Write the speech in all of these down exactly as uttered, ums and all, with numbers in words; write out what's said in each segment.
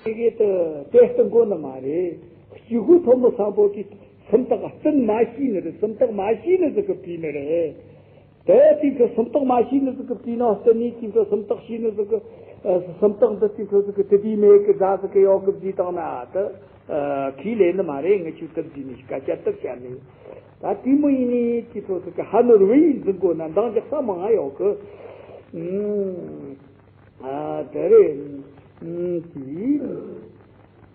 དེ་གི་དེ་དེ་སྟོན་གོ་ནི་མ་རེད། སྐྱེ་དགུའི་ཐོན་མི་སམ་བྷོ་ཊས་སུམ་རྟགས་བསྟན་མ་ཤེས་ནི་རེད། སུམ་རྟགས་མ་ཤེས་ནི་ཟིག་གི་བྲིས་ནི་རེད། དེ་དུས་ཚོད་སུམ་རྟགས་མ་ཤེས་ནི་ཟིག་གི་བྲིས་ནོ་བསྟན་ནི་དུས་ཚོད་སུམ་རྟགས་ཤེས་ནི་ཟིག་གི་ཨ་སུམ་རྟགས་འདི་དུས་ཚོད་ཟིག་གི་དེ་དུས་མེད་གི་རྫ་ཟིག་གི་ཡོག་གི་བཟླས་བཏང་ན་དེ་ཨ་ཁས་ལེན་ནི་མ་རེད། ངི་ཆོས་དེ་བཟླས་ནི་སྐད་ཆ་དེ་བཤད་ནི། ད་དེ་མོ་ཡིན་ནི་དུས་ཚོད་ཟིག་གི་ཧ་ནོར་བུ་ཡིན་ཟིག་གོ་ན་འདང་རྒྱག་ས་མང་ང་ཡོག་གི་ཨ་དེ་རེད། ཨ་དེ།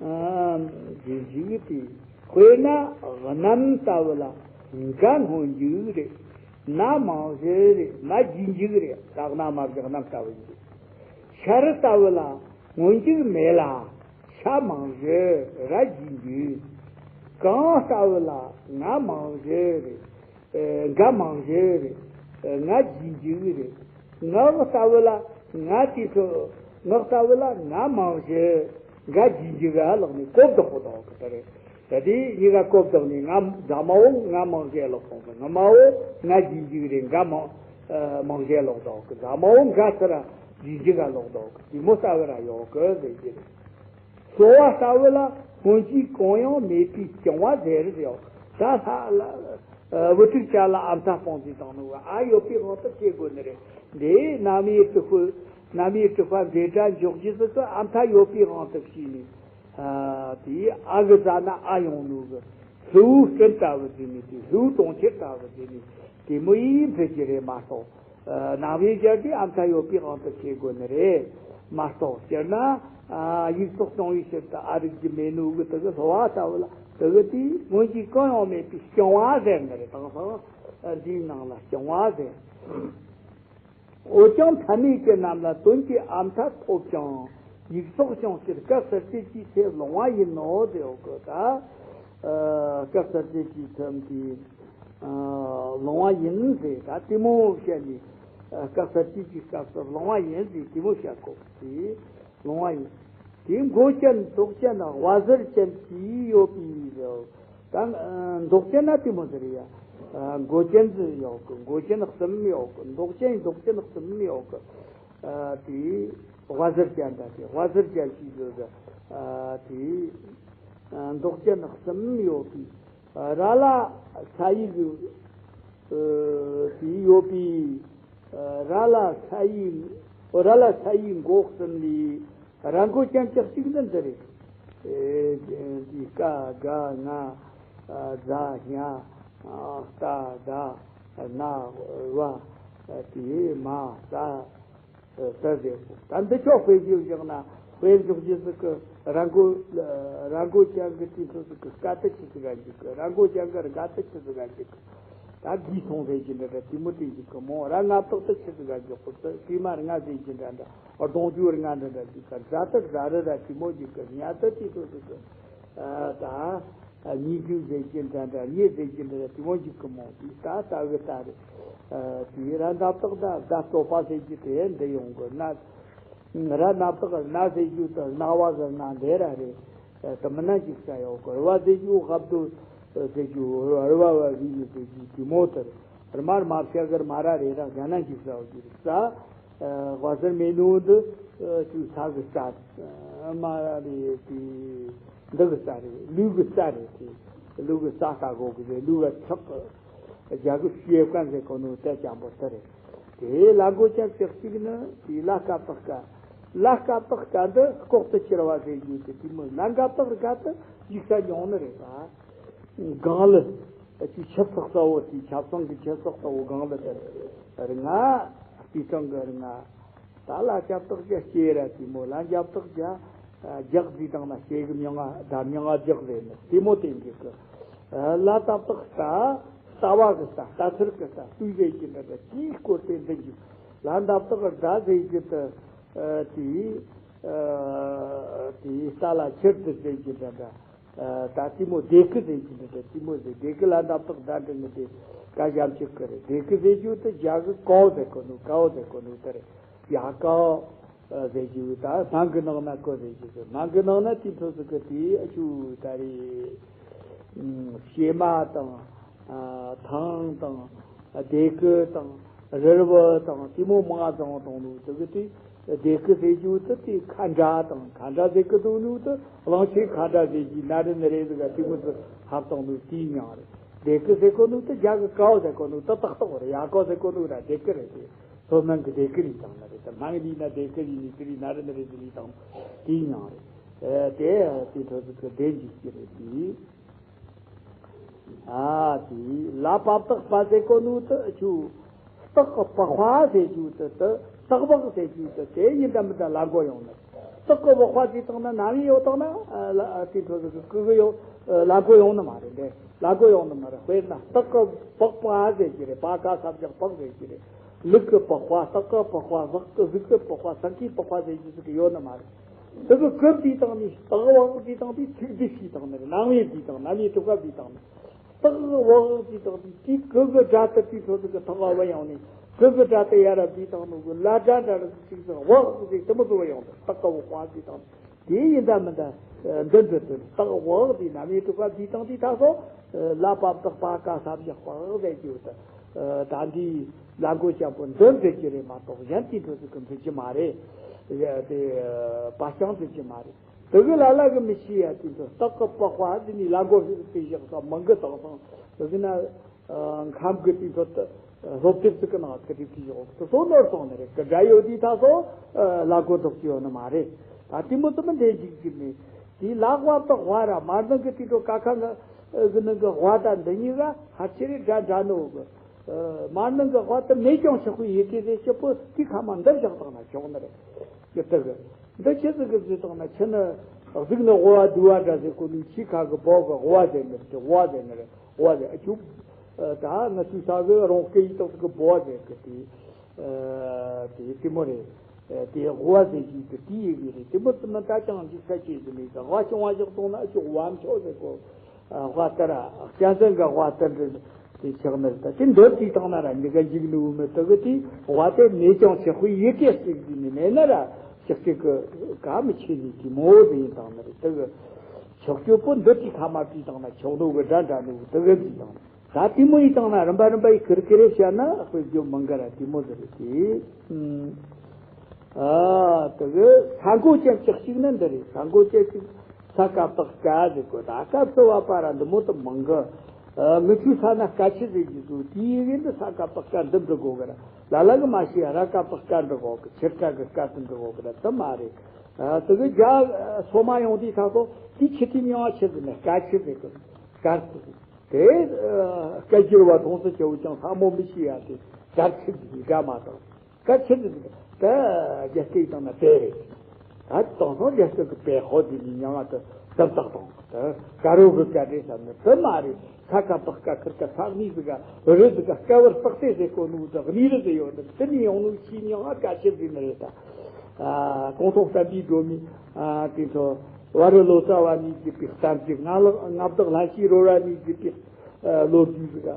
ཨ་རྗེས་འཇུག་དེ། དཔེར་ན་གནམ་ལྟ་བུ་ལ་འགའ་སྔོན་འཇུག་རེད། ན་མང་བཞི་རེད། ན་རྗེས་འཇུག་རེད། ད་གནམ་མ་བཞག་གནམ་ལྟ་བུ་ཡིན། ཤར་ལྟ་བུ་ལ་སྔོན་འཇུག་མེད་ལ། ཤ་མང་བཞི་ར་རྗེས་འཇུག་གངས་ལྟ་བུ་ལ་ང་མང་བཞི་རེད། ཨེ་འགའ་མང་བཞི་རེད། ཨེ་ང་རྗེས་འཇུག་རེད། ངག་ལྟ་བུ་ལ་ང་དེ་ཚོ། ངག་ལྟ་བུ་ལ་ང་མང་བཞི། འགའ་རྗེས་འཇུག་ག་ལོག་ནས་གོ་བདག་པོ་དང་གི་དེ་རེད། ད་དེ་གཉིས་ཀ་གོ་བདག་ནས་ང་ཟླ་མ་བོ་ང་མང་བཞི་ལོག་སོང་གི། ང་མ་བོ་ང་རྗེས་འཇུག་རེད། འགའ་མང་ཨེ་མང་བཞི་ལོག་དང་གི། ཟླ་མ་བོ་འགའ་ཚུར་ར་རྗེས་འཇུག་ག་ལོག་དང་གི། དེ་མོ་ལྟ་བུ་ར་ཡོག་གི་ཟེར་གྱི་རེད། གསོ་བ་ལྟ་བུ་ལ་སྔོན་གྱི་གང་ཡང་མེད་པའི་རྐྱང་བ་ཟེར་ཡོད། ད་ལྷ་ལ་བུ་ཕྲུག་ཅག་ལ་ཨ་མཐའ་སྤང་ཟིག་བཏང་ནོ་ཨ་ཡོད་པའི་དབང་དུ་བྱེད་དགོས་ནི་རེད། འདི་རྣམ་དབྱེ་དྲུག་པོ། རྣམ་དབྱེ་དྲུག་པ་འབྲེལ་སྒྲ་འཇོག་རྒྱུ་ཟིག་གི་ཨ་མཐའ་ཡོད་པའི་དབང་དུ་བྱས་ནས། ཨ་དེའི་ཨ་གི་ཟ་ན་ཨ་ཡོང་ནོ་གི། ཧླུ་བོའི་སྤྲིན་ལྟ་བུ་ཟིག་ནས་དེ་ཧླུ་བོའི་གྲོང་ཁྱེར་ལྟ་བུ་ཟིག་ནས་དེ་མོ་ཡིས་འཕེལ་གྱི་རེད་མ་གཏོགས། ཨ་ནང་པའི་རྒྱལ་པོས་ཨ་མཐའ་ཡོད་པའི་དབང་དུ་བྱེད་དགོས་ནི་རེད་མ་གཏོགས། སྤྱིར་ན་ཨ་ཡིག་ཚོགས་སྐྱོང་བའི་ཕྱིར་དུ་ཨ་རིག་རྒྱུ་མེད་ནོ་གི་དེ་གི་གསོ་བ་ལྟ་བུ་ལ་དེ་གི་དེའི་སྔོན་གྱི་གང་ཡང་མེད་པའི་རྐྱང་བ་ཟེར་ནི་རེད། དེང་སང་ཨ་འདིའི་ནང་ལ་རྐྱང་བ་ཟེར། འོ་ཀྱང་ཐ་མའི་རྐྱེན་རྣམས་ལ་དོན་གྱི་ཨ་མཐའ་ཐོབ་ཀྱང་ཡིག་ཚོགས་སྐྱོང་ཕྱིར་སྐབས་གསར་བཅད་ཀྱི་ཚེ་ལོང་བ་ཡིན་ནོ་ཟེར་ཡོད་གི། ད་ཨ་སྐབས་གསར་བཅད་ཀྱི་ཚེ་འདི་ཨ་ལོང་བ་ཡིན་ཟེར། ད་དེ་མོ་བཤད་ནས་ཨ་སྐབས་གསར་བཅད་ཀྱི་སྐབས་སུ་ལོང་བ་ཡིན་ཟེར། དེ་མོ་བཤད་གོ་གི། ལོང་བ་ཡིན། དེ་མགོ་ཅན་མདོག་ཅན་དབའ་ཟུར་ཅན་གྱིས་ཡོད་པའི་ཟེར། ད་མདོག་ཅན་ན་དེ་མོ་ཟེར་ཡ། མགོ་ཅན་ཟེར་ཡོད་གི། མགོ་ཅན་གསུམ་ཡོད་གི། མདོག་ཅན་མདོག་ཅན་གསུམ་ཡོད་གི། དེ་དབའ་ཟུར་ཅན་ད་དེ་དབའ་ཟུར་ཅན་གྱིས་ཟེར་གི། དེ་མདོག་ཅན་གསུམ་ཡོད་གི། ར་ལ་ས་ཡིག་དེ་ཡོད་པའི། ར་ལ་ས་ཡིག་ར་ལ་ས་ཡིག་མགོ་གསུམ་ལས། ར་མགོ་ཅན་གྱི་གཅིག་ནི་འདི་རེད། ཨེ་འདི་ཀ་ག་ང་ཛ་ཉ་ཏ་ད་ན་བ་དེ་མ་ས་ད་ཟེར། ད་འདི་ཆོག་དཔེ་བཞག་བཞག་ན་དཔེ་འཇོག་རྒྱུ་ཟིག་གི། ར་མགོ་ར་མགོ་ཅན་གྱི་དུས་ཚོད་ཟིག་གི་སྐད་དེ་ཆི་ཟིག་ག་འཇུག་གི། ར་མགོ་ཅན་གྱི་ར་ག་དེ་ཆི་ཟིག་ག་འཇུག་གི། ད་དགུའི་སོང་ཟེར་གྱི་འདྲ་འདྲ་དེ་མོ་དེ་འཇུག་གི་མོ། ར་ལྔ་བཏགས་དེ་ཆི་ཟིག་ག་འཇུག་གི། དེ་དེ་མ་ལྔ་ཟེར་གྱི་འདྲ་འདྲ། གདོང་རྒྱུ་ལྔ་འདྲ་འདྲ་ཅིག་ག། རྫ་དེ་རྫ་རི་ར་དེ་མོ་ཅིག་གི། ཉ་དེ་དེ་ཚོ་ཅིག་གི། ཨ་ད་ཉིས་རྒྱུ་ཟེར་གྱི་འདྲ་འདྲ། ཉེ་ཟེར་གྱི་འདྲ་འདྲ་དེ་མོ་ཅིག་གི་མོ། དེ་ད་ད་གི་ད་རེད། ཨ་དེ་ར་འདབ་དག་ད་ད་སྟོད་པ་ཟེར་གྱི་དེ་འདི་ཡོང་གི། ན་ར་འདབ་དག་ན་ཟེར་རྒྱུ་ད་ན་བ་ཟེར་ན་འདི་ར་རེད། ཨ་དེ་མིན་ན་ཅིག་ས་ཡོད་གི། ར་བ་ཟེར་རྒྱུ་ཧབ་དུ་ཟེར་རྒྱུ། ར་བ་བ་བི་ནི་ཟེར་རྒྱུ་དེ་མོ་དེ་རེད། ར་མ་ར་མ་བྱ་གི་ར་མ་ར་རེ་ར་ག་ན་འཇིག་ས་འོ་འཇིག་ས། ཨ་དབའ་ཟུར་མེད་ནོ་འདི་ཨ་ཅིག་ས་གི་ས། ཨ་མ་ར་རེ་དེ་འདི་གི་ས་རེད། ལུག་གི་ས་རེད། དེ་ལུག་གི་ས་ལྟ་གོ་གི་རེད། ལུག་ག་ཚག་གི་རྒྱ་གི་ཤེས་ཀ་ཟེར་གོ་ནོ་དེ་ཅན་པོ་དེ་རེད། དེ་ལ་མགོ་ཅན་གྱི་གཅིག་ནི་དེ་ལ་སྐབས་དག་སྐ། ལ་སྐབས་དག་སྐ་འདི་ལྐོག་ཏུ་གྱུར་པ་ཟེར་རྒྱུ་དེ་དེ་མོ། ལ་འགབ་དག་སྒ་དེ་འཇིག་ས་མྱོང་ནི་རེད་པ། གངས་ལི། ཨ་ཅིག་ཆུ་བསགས་ས་བོ་དེ། ཆབ་གསང་གི་ཆུ་བསགས་ས་བོ་གངས་ལི་དེ་རེད། ང་སྤུས་གཙང་གི་རེད། ང་ད་ལ་རྒྱབ་དག་རྒྱ་སྐྱེ་ར་དེ་མོ། ལ་འགབ་དག་རྒྱ་རྒྱག་ཟིག་དང་ན་སྐྱེ་གི་མྱང་ང་ད་མྱང་ང་རྒྱག་རེད་ནི་དེ་མོ་དེ་འཇིག་གི། ལ་འདབ་དག་ལྟ། ལྟ་བ་གི་ལྟ། ལྟ་ཚུལ་གི་ལྟ། ལྟོས་ཟེར་གྱི་འདྲ་འདྲ་དེའི་སྐོར་དེ་འདི་འཇིག། ལ་འདབ་དག་ལྟ་ཟེར་གྱི་དེ། ཨ་དེ་ཨ་དེ་ལྟ་ལ་ཁྱེར་དུ་ཟེར་གྱི་འདྲ་འདྲ། ཨ་ད་དེ་མོ་སྡེ་ཁུ་ཟེར་གྱི་འདྲ་འདྲ། དེ་མོ་ཟེར། སྡེ་ཁུ་ལ་འདབ་དག་ཟླ་འདྲ་ནི་དེ་ཀ་ཞབས་ཀྱུ་ཀུ་རེད། སྡེ་ཁུ་ཟེར་རྒྱུ་དེ་རྒྱ་གི་ཀའོ་ཟེར་གོ་ནོ། ཀའོ་ཟེར་གོ་ནོ་དེ་རེད། ཡ་ཀའོ་ཟེར་རྒྱུ། ད་སྨན་གི་ནང་ན་ཀོ་ཟེར་རྒྱུ་ཟེར། སྨན་གི་ནང་ན་དེ་ཚོ་ཟིག་གི་དེ་ཨ་ཆུ་ད་རེད། ཨ་བྱེ་མ་དང་། ཨ་ཐང་དང་། ཨ་སྡེ་ཁུ་དང་། རིལ་བུ་དང་། དེ་མོ་མང་ཙང་དང་ནོ་དེ་གི་དེ། སྡེ་དགུ་ཟེར་རྒྱུ་དེ་དེ་མཁའ་འགྲོ་དང་མཁའ་འགྲོ་ཟེར་གི་འདུག་ནོ་དེ་གླང་ཆེན་མཁའ་འགྲོ་ཟེར་གི་ན་རེ་ན་རེ་ཟིག་ག་དེ་མོ་ཟིག་ཧབ་བཏང་ནོ་དེའི་མྱིང་རེད། སྡེ་དགུ་ཟེར་གོ་ནོ་དེ་རྒྱ་གི་ཀའོ་ཟེར་གོ་ནོ་དེ་ཏག་ཏག་རེད། ཡ་ཀའོ་ཟེར་གོ་ནོ་ར་སྡེ་དགུ་རེད། དེ་སོ་སྨན་གི་སྡེ་དགུ་རེད་དང་ན་རེ་དེ་སྨན་གི་ལི་ན་སྡེ་དགུ་ཡིན་ནི་དེ་རེད། ན་རེ་ན་རེ་ཟིག་ལི་དང་དེའི་མྱིང་རེད། དེ་དེ་འཕྲོ་ཟིག་གི་སྡེ་འཇིག་གི་རེད་དེ། ཨ་དེ་ལ་པ་བཏགས་པ་ཟེར་གོ་ནོ་དེ་ཆུ། སྟག་གི་པགས་པ་ཟེར་རྒྱུ་དེ་དེ་སྟག་པགས་ཟེར་རྒྱུ་དེ་དེ་ཡིན་ད་མིན་ད་ལ་མགོ་ཡོང་ནི། སྟག་གི་པགས་པ་ཟེར་བཏང་ན་ནམ་ཡིན་ཡོད་བཏང་ན་ཨ་ལ་ཨ་དེ་འཕྲོ་ཟིག་གི་ཀུ་གི་ཡོད་ལ་མགོ་ཡོང་ནི་མ་རེད། འདི་ལ་མགོ་ཡོང་ནི་མ་རེད། དཔེར་ན་སྟག་གི་པགས་པ་ཟེར་གྱི་རེད། པ་ཀ་ས་བཞག་པགས་ཟེར་གྱི་རེད། ལུག་གི་པགས་པ། སྟག་གི་པགས་པ། གཟིག་གི་གཟིག་གི་པགས་པ། སྲང་གི་པགས་པ་ཟེར་རྒྱུ་ཟིག་ཡོད་ནི་མ་རེད། དེ་གི་ཀུ་བྲིས་བཏང་ནས་སྟག་པགས་བྲིས་བཏང་དུས་ཚིག་བྲིས་བྱས་བཏང་ནི་རེད། ནང་མི་བྲིས་བཏང་། ནང་མི་དྲུག་པ་བྲིས་བཏང་ནི། སྟག་པགས་བྲིས་བཏང་དུས་དེ་ཀུ་གི་སྒྲ་དེ་དེའི་འཕྲོ་ཟིག་གི་ཐོག་ག་བུད་ཡོང་ནས་ཀུ་གི་སྒྲ་དེ་ཡར་བྲིས་བཏང་ནོ་གི་ལ་སྒྲ་འདྲ་རེ་ཟིག་ཟིག་པགས་ཟིག་དེ་མོ་ཟིག་བུད་ཡོང་དུས་སྟག་པགས་བྲིས་བཏང་། དེ་ཡིན་ད་མིན་ད་འདི་འདྲ་དེ་སྟག་པགས་དེ་ན་མི་དྲུག་པ་བྲིས་བཏང་དུས་ད་སོ་ལ་པ་བཏགས་པ་ཀ་ས་བཞག་པགས་ཟེར་རྒྱུ་དེ། ད་འདི་ལ་མགོ་ཅན་པོ་འདི་འབྲི་རྒྱུ་རེད་མ་གཏོགས་གཞན་དེའི་འཕྲོ་ཟིག་གི་འབྲི་རྒྱུ་མ་རེད། དེ་པ་ཅང་འབྲི་རྒྱུ་མ་རེད། དེ་གི་ལ་ལ་གི་མི་ཤེས་ཡ་དེ་ཚོ་སྟག་གི་པགས་པ་དེ་ནི་ལ་མགོ་ཟིག་དེ་བཞག་ས་མི་འགི་དང་སང་དེ་གི་ན་ཁམས་གི་དེ་ཚོ་སློབ་དེབ་ཚིག་གི་ནང་ཚིག་དེབ་ཀྱི་བཞག་དེ་ཚོ་ནོར་སོང་ནི་རེད། གི་སྒྲ་ཡོད་དེ་ད་སོ་ལ་མགོ་འདོགས་ཀྱི་ཡོད་ནི་མ་རེད། ད་དེ་མོ་དེ་མི་འདྲེན་འཇིག་གི་མེད། དེ་ལ་པ་བཏགས་པ་ར་མར་ནང་གི་དེ་ཚོ་ཀ་ཁ་ང་གི་ནང་གི་པ་དང་འདི་གཉིས་ཀ་ཕལ་ཆེར་སྒྲ་འདྲ་ནོ་གི། མར་ནང་གི་པ་དེ་མེད་ཀྱང་ཆགས་པའི་ཡི་གེ་ཟེར་སྐྱིད་པོ་དེ་ཁ་མ་འདིར་བཞག་བཏང་ན་ཆོག་ནི་རེད། ཀྱི་དེ་གི་འདི་ཆི་ཟིག་གི་ཟེར་བཏང་ན་ཆི་ནི་གཟིག་ནི་དབུ་བ་དུ་བ་འདྲ་ཟེར་གོ་ནི་ཆི་ཁ་གི་བོ་གི་དབུ་བ་ཟེར་ནི་རེད། དབུ་བ་ཟེར་ནི་རེད། དབུ་བ་ཟེར་ཨ་ཆུ། ད་ང་ཚོའི་ས་གི་རོང་སྐད་ཡིག་ཐོག་གི་བོ་བ་ཟེར་གི་དེ། དེ་དེ་མོ་རེད། དེ་དབུ་བ་ཟེར་གི་དེ་དེ་ཡི་གེ་རེད། དེ་མོ་ཙམ་ན་ད་ཅང་འཇིག་ས་ཆེ་ཟེར་ནི་ད་དབུ་བ་ཆུང་བ་ཞིག་བཏང་ན་ཨ་ཆུ་དབུ་མཆོག་ཟེར་གོ། ཨ་དབུ་ལྟར་ཨ་སྐྱ་འཛིན་ག་དབུ་ལྟར་འདྲ་དེ་ཆགས་ནི་རེད། ད་དེ་འདོད་དེ་བཏང་ན་ར་འདི་ག་འཇིག་ནི་འུ་མི་དེ་གི་དེ་དབུ་དེ་མེད་ཀྱང་ཆགས་པའི་ཡི་གེ་ཟེར་གི་ནི་མེད་ན་ར་ཆགས་ཆགས་གི་ག་མི་ཆེ་ནི་དེ་མོ་དེ་ཡིན་བཏང་ནི་རེད། དེ་གི་ཆགས་སྐྱོ་པོ་འདོད་དེ་ཁ་མ་བྲིས་བཏང་ན་ཆགས་ནོ་གི་སྒྲ་འདྲ་ནོ་གི་དེ་གི་བྲིས་བཏང་ན། ད་དེ་མོ་ཡིན་བཏང་ན་རིམ་པ་རིམ་པ་ཡི་ཁིར་ཁིར་བཤད་ན་དཔེ་བརྗོད་མང་གི་ར་དེ་མོ་ཟེར་རེད་དེ། ཨ་དེ་གི་ས་མགོ་ཅན་ཅིག་ཅིག་ནི་འདི་རེད། ས་མགོ་ཅན་ཅིག་ས་ཀ་བཏགས་སྐ་ཟེར་གོ། ད་སྐབས་སུ་བབ་པ་ར་འདི་མོ་དུ་མང་གི། ཨ་ངི་ཆུ་ས་ན་སྐ་ཆུ་ཟེར་གི་འདུག་དེའི་གི་འདི་ས་ཀ་བཏགས་སྐ་འདི་འབྲི་དགོ་གི་ར། ལ་ལ་གི་མ་ཤེས་ར་ཀ་བཏགས་སྐ་འབྲི་དགོ་གི། ཆེར་ཀ་གི་སྐ་དུ་འབྲི་དགོ་གི་ར་དུ་མ་རེད། ཨ་དེ་གི་རྒྱ་སོ་མ་ཡོང་དུས་ད་སོ་དེ་ཆི་དེ་མྱང་ཆི་ཟེར་ནས་སྐ་ཆུ་ཟེར་གི་སྐར་ཆུ་ཟེར། དེ་སྐད་སྒྱུར་བ་མཐོང་ས་ཆེ་བོ་ཀྱང་ལྷ་མོ་མི་ཤེས་ཡ་དེ་སྐར་ཆུ་ཟེར་གི་སྒྲ་མ་དང་། སྐད་ཆེན་དུ་ད་རྒྱ་སྐད་ཡིག་དང་ན་དཔེ་རེད། ད་དེང་སང་རྒྱ་སྐད་ཀྱི་དཔེ་ཧོ་དེ་ནི་ཉང་ང་དུ་དམ་དག་དང་ད་དཀར་རོ་གི་སྐད་རེད་བསམ་ནས་དེ་མ་རེད། ས་ཀ་བཏགས་སྐ་ཁིར་ཀ་ས་གཉིས་ཟིག་ག་རི་ཟིག་ག་སྐ་བར་བཏགས་ཏེ་ཟེར་གོ་ནུ་དང་གནས་རི་ཟིག་ཡོད་འདུག་དེ་ནས་ཡོང་ནུ་ཕྱིས་ཉང་ང་སྐད་ཆེན་ཟིག་ནི་རེད། ད་ཨ་གུང་ཐང་བསྟན་པའི་སྒྲོན་མེ་ཨ་དེ་ཚོ་བ་རི་ལོ་ཙཱ་བ་ནས་བརྒྱུད་པའི་བསྟན་བཅོས་ང་ལག་མངའ་བདག་ལྷན་སྐྱེས་རོལ་པ་ནས་བརྒྱུད་པའི་ཨ་ལོ་རྒྱུས་ཟིག་ག་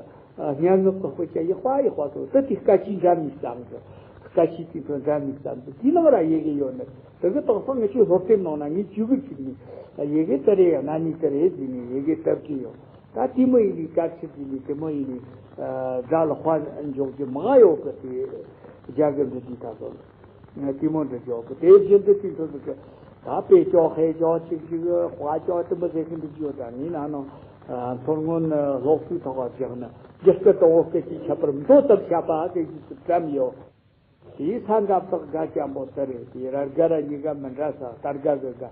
སྙན་ངག་གི་དཔེ་ཆ་ཡག་པ་ཡག་པ་ཚོ་དེ་དེ་སྐད་ཆའི་འདྲ་མིན་བསམ་གི། སྐད་ཆའི་དེ་ཚོ་འདྲ་མིན་བསམ་གི། དེའི་ནང་ར་ཡི་གེ་ཡོད་ནི། དེ་གི་དེང་སང་ངེད་ཆོའི་སློབ་དེབ་ནང་ན་ངས་བཅུ་གི་བཅུག་ནས་ཡི་གེ་དེ་རེད་ཡང་ན་ནི་དེ་རེད་ཟེར་ནས་ཡི་གེ་བཏབ་ཀྱི་ཡོད། ད་དེ་མོ་ཡིན་ནི་སྐད་ཆ་ཟེར་ནི་དེ་མོ་ཡིན་ནི་སྒྲ་ལ་དཔེ་འཇོག་རྒྱུ་མང་ཡོད་གི། དེ་རྒྱ་གི་འདི་དེ་ད་ཚོ་དེ་མོ་འདྲ་འཇོག་གི། དེ་བཞིན་དུ་དེ་ཚོ་ཟིག་གི་ད་དཔེ་ཅོག་ཧེ་ཅོག་ཅིག་ཅིག་དཔའ་ཅོག་དེ་མོ་ཟེར་གི་འདུག་ཡོད། ད་ངའི་ནང་ན་མཚོ་སྔོན་སློབ་གསོའི་ཐོག་བཞག་ན་རྒྱ་སྐད་དང་བོད་སྐད་ཀྱི་ཁྱད་པར་མདོ་ཙམ་བཤད་པ་དེ་བཞིན་དུ་བཀྲམ་ཡོད། དེའི་ས་འགག་བཏགས་སྒ་ཅན་པོ་དེ་རེད། དེ་ར་སྒ་ར་གཉིས་ཀ་མི་འདྲ་ས། ད་སྒ་གི་སྒ།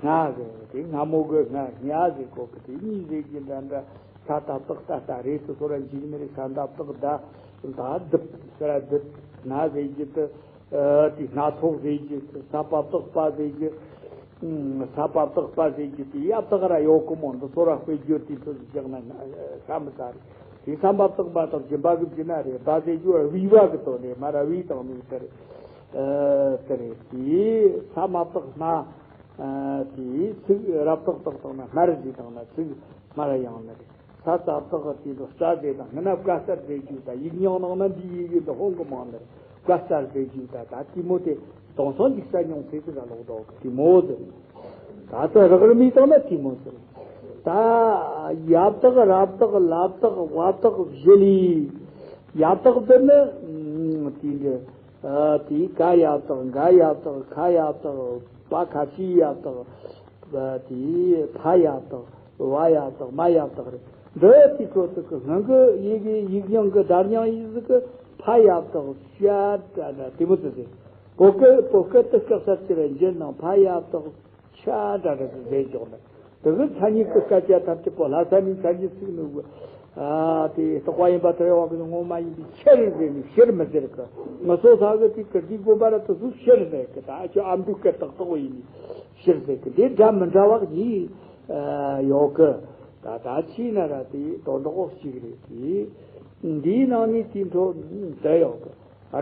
སྔ་གི་དེ་སྔ་མོ་གི་སྔ། སྔ་ཟེར་གོ་གི། དེ་གཉིས་ཟེར་གྱི་འདྲ་འདྲ། ས་ད་བཏགས་ད་ལྟ་རེད། དེ་ཚོ་ར་འཇིག་ནི་རེད། ས་ད་བཏགས་ད། ད་བསྡུ་ས་ར་བསྡུ། སྔ་ཟེར་གྱི་དེ། ཨ་དེ་སྣ་ཚོགས་ཟེར་གྱི། ས་པ་བཏགས་པ་ཟེར་གྱི། ཨུམ། ས་པ་བཏགས་པ་ཟེར་གྱི་དེ་ཡ་བཏགས་ར་ཡོད་གི་མོ། འདི་ཚོ་ར་དཔེ་བརྗོད་དེ་ཚོ་བཞག་ན་ས་མི་ས་རེད། དེ་ས་མ་བཏགས་པ་དང་སྦྱིན་པ་གི་སྦྱིན་ན་རེད། པ་ཟེར་རྒྱུ་བ་བི་བ་གི་དོན་རེད། མ་ར་བི་དང་མི་དེ་རེད། ཨ་དེ་རེད། དེ་ས་མ་བཏགས་སྨ། ཨ་དེ་ཚིག་ར་བཏགས་བཏགས་བཏང་ན་སྨ་རེད། དེ་བཏང་ན་ཚིག་སྨ་ར་ཡང་ནི་རེད། ས་ཙ་བཏགས་དེ་ཚོ་སྐྲ་ཟེར་དང་། སྔ་ན་བཀའ་གསར་ཟེར་རྒྱུ་དང་། ཡིག་རྙིང་ནང་ན་འདི་ཡི་གེ་འདི་ཧོང་གི་མང་ནི་བཀའ་གསར་ཟེར་རྒྱུ་དང་། ད་དེ་མོ་དེ་དེང་སང་འཇིག་ས་ཉུང་ཚེ་ཟིག་ག་ལོག་འདུག་གི། དེ་མོ་ཟེར། ད་ཚོ་རག་རི་མི་དང་ན་དེ་མོ་ཟེར། ད་ཡ་བཏགས་ར་བཏགས་ལ་བཏགས་བ་བཏགས་བཞི་ལས། ཡ་བཏགས་འདི་ནི་དེ་འདྲ། ཨ། དེའི་ཀ་ཡ་བཏགས། འགའ་ཡ་བཏགས། ཁ་ཡ་བཏགས། པ་ཁ་ཕྱིའི་ཡ་བཏགས། ཨ། དེའི་ཕ་ཡ་བཏགས། བ་ཡ་བཏགས། མ་ཡ་བཏགས་རེད། འདི་དེ་ཁོ་ཐུག་གི་སྔོན་གི་ཡི་གེ་ཡིག་རྙིང་གི་བརྡ་རྙིང་ཡི་ཟིག་གི་ཕ་ཡ་བཏགས་ཤ་ད་ན་དེ་མོ་ཟིག་རེད། བོད་སྐད་བོད་སྐད་དུ་སྐབས་སུ་ཅི་རེད། འཇིན་ནང་ཕ་ཡ་བཏགས་ཆ་འདྲ་འདྲ་ཟེར་འཇོག་ནི། དེ་གི་མཚན་ཉིད་ཀྱི་སྐད་ཆ་ཐམས་ཅད་པོ་ལྷ་ས་ནས་མཚན་ཉིད་ཚིག་ནུབ་གི། ཨ། དེ་རྟོག་པ་ཡིན་པ་དེ་རེ་བ་གི་ངོ་མ་ཡིན་པའི་ཕྱིར་ཟེར་ནས་ཕྱིར་མི་ཟེར་གི། ངུ་སོ་ས་གི་དེ་ཀིརྟིའི་དགོན་པ་ར་དེ་ཚོ་ཕྱིར་ཟེར་གི། ད་ཁྱོད་ཨ་མདོའི་སྐད་ཏག་ཏག་པོ་ཡིན་ནས་ཕྱིར་ཟེར་གི། དེ་འདྲ་མི་འདྲ་བ་གཉིས། ཨ། ཡོད་གི། ད་ད་ཕྱིས་ན་ར་དེ་དོན་དག་གཅིག་རེད་དེ། འདིའི་ནང་ནས་དེའི་འཕྲོ་འདི་ཡོད་གི།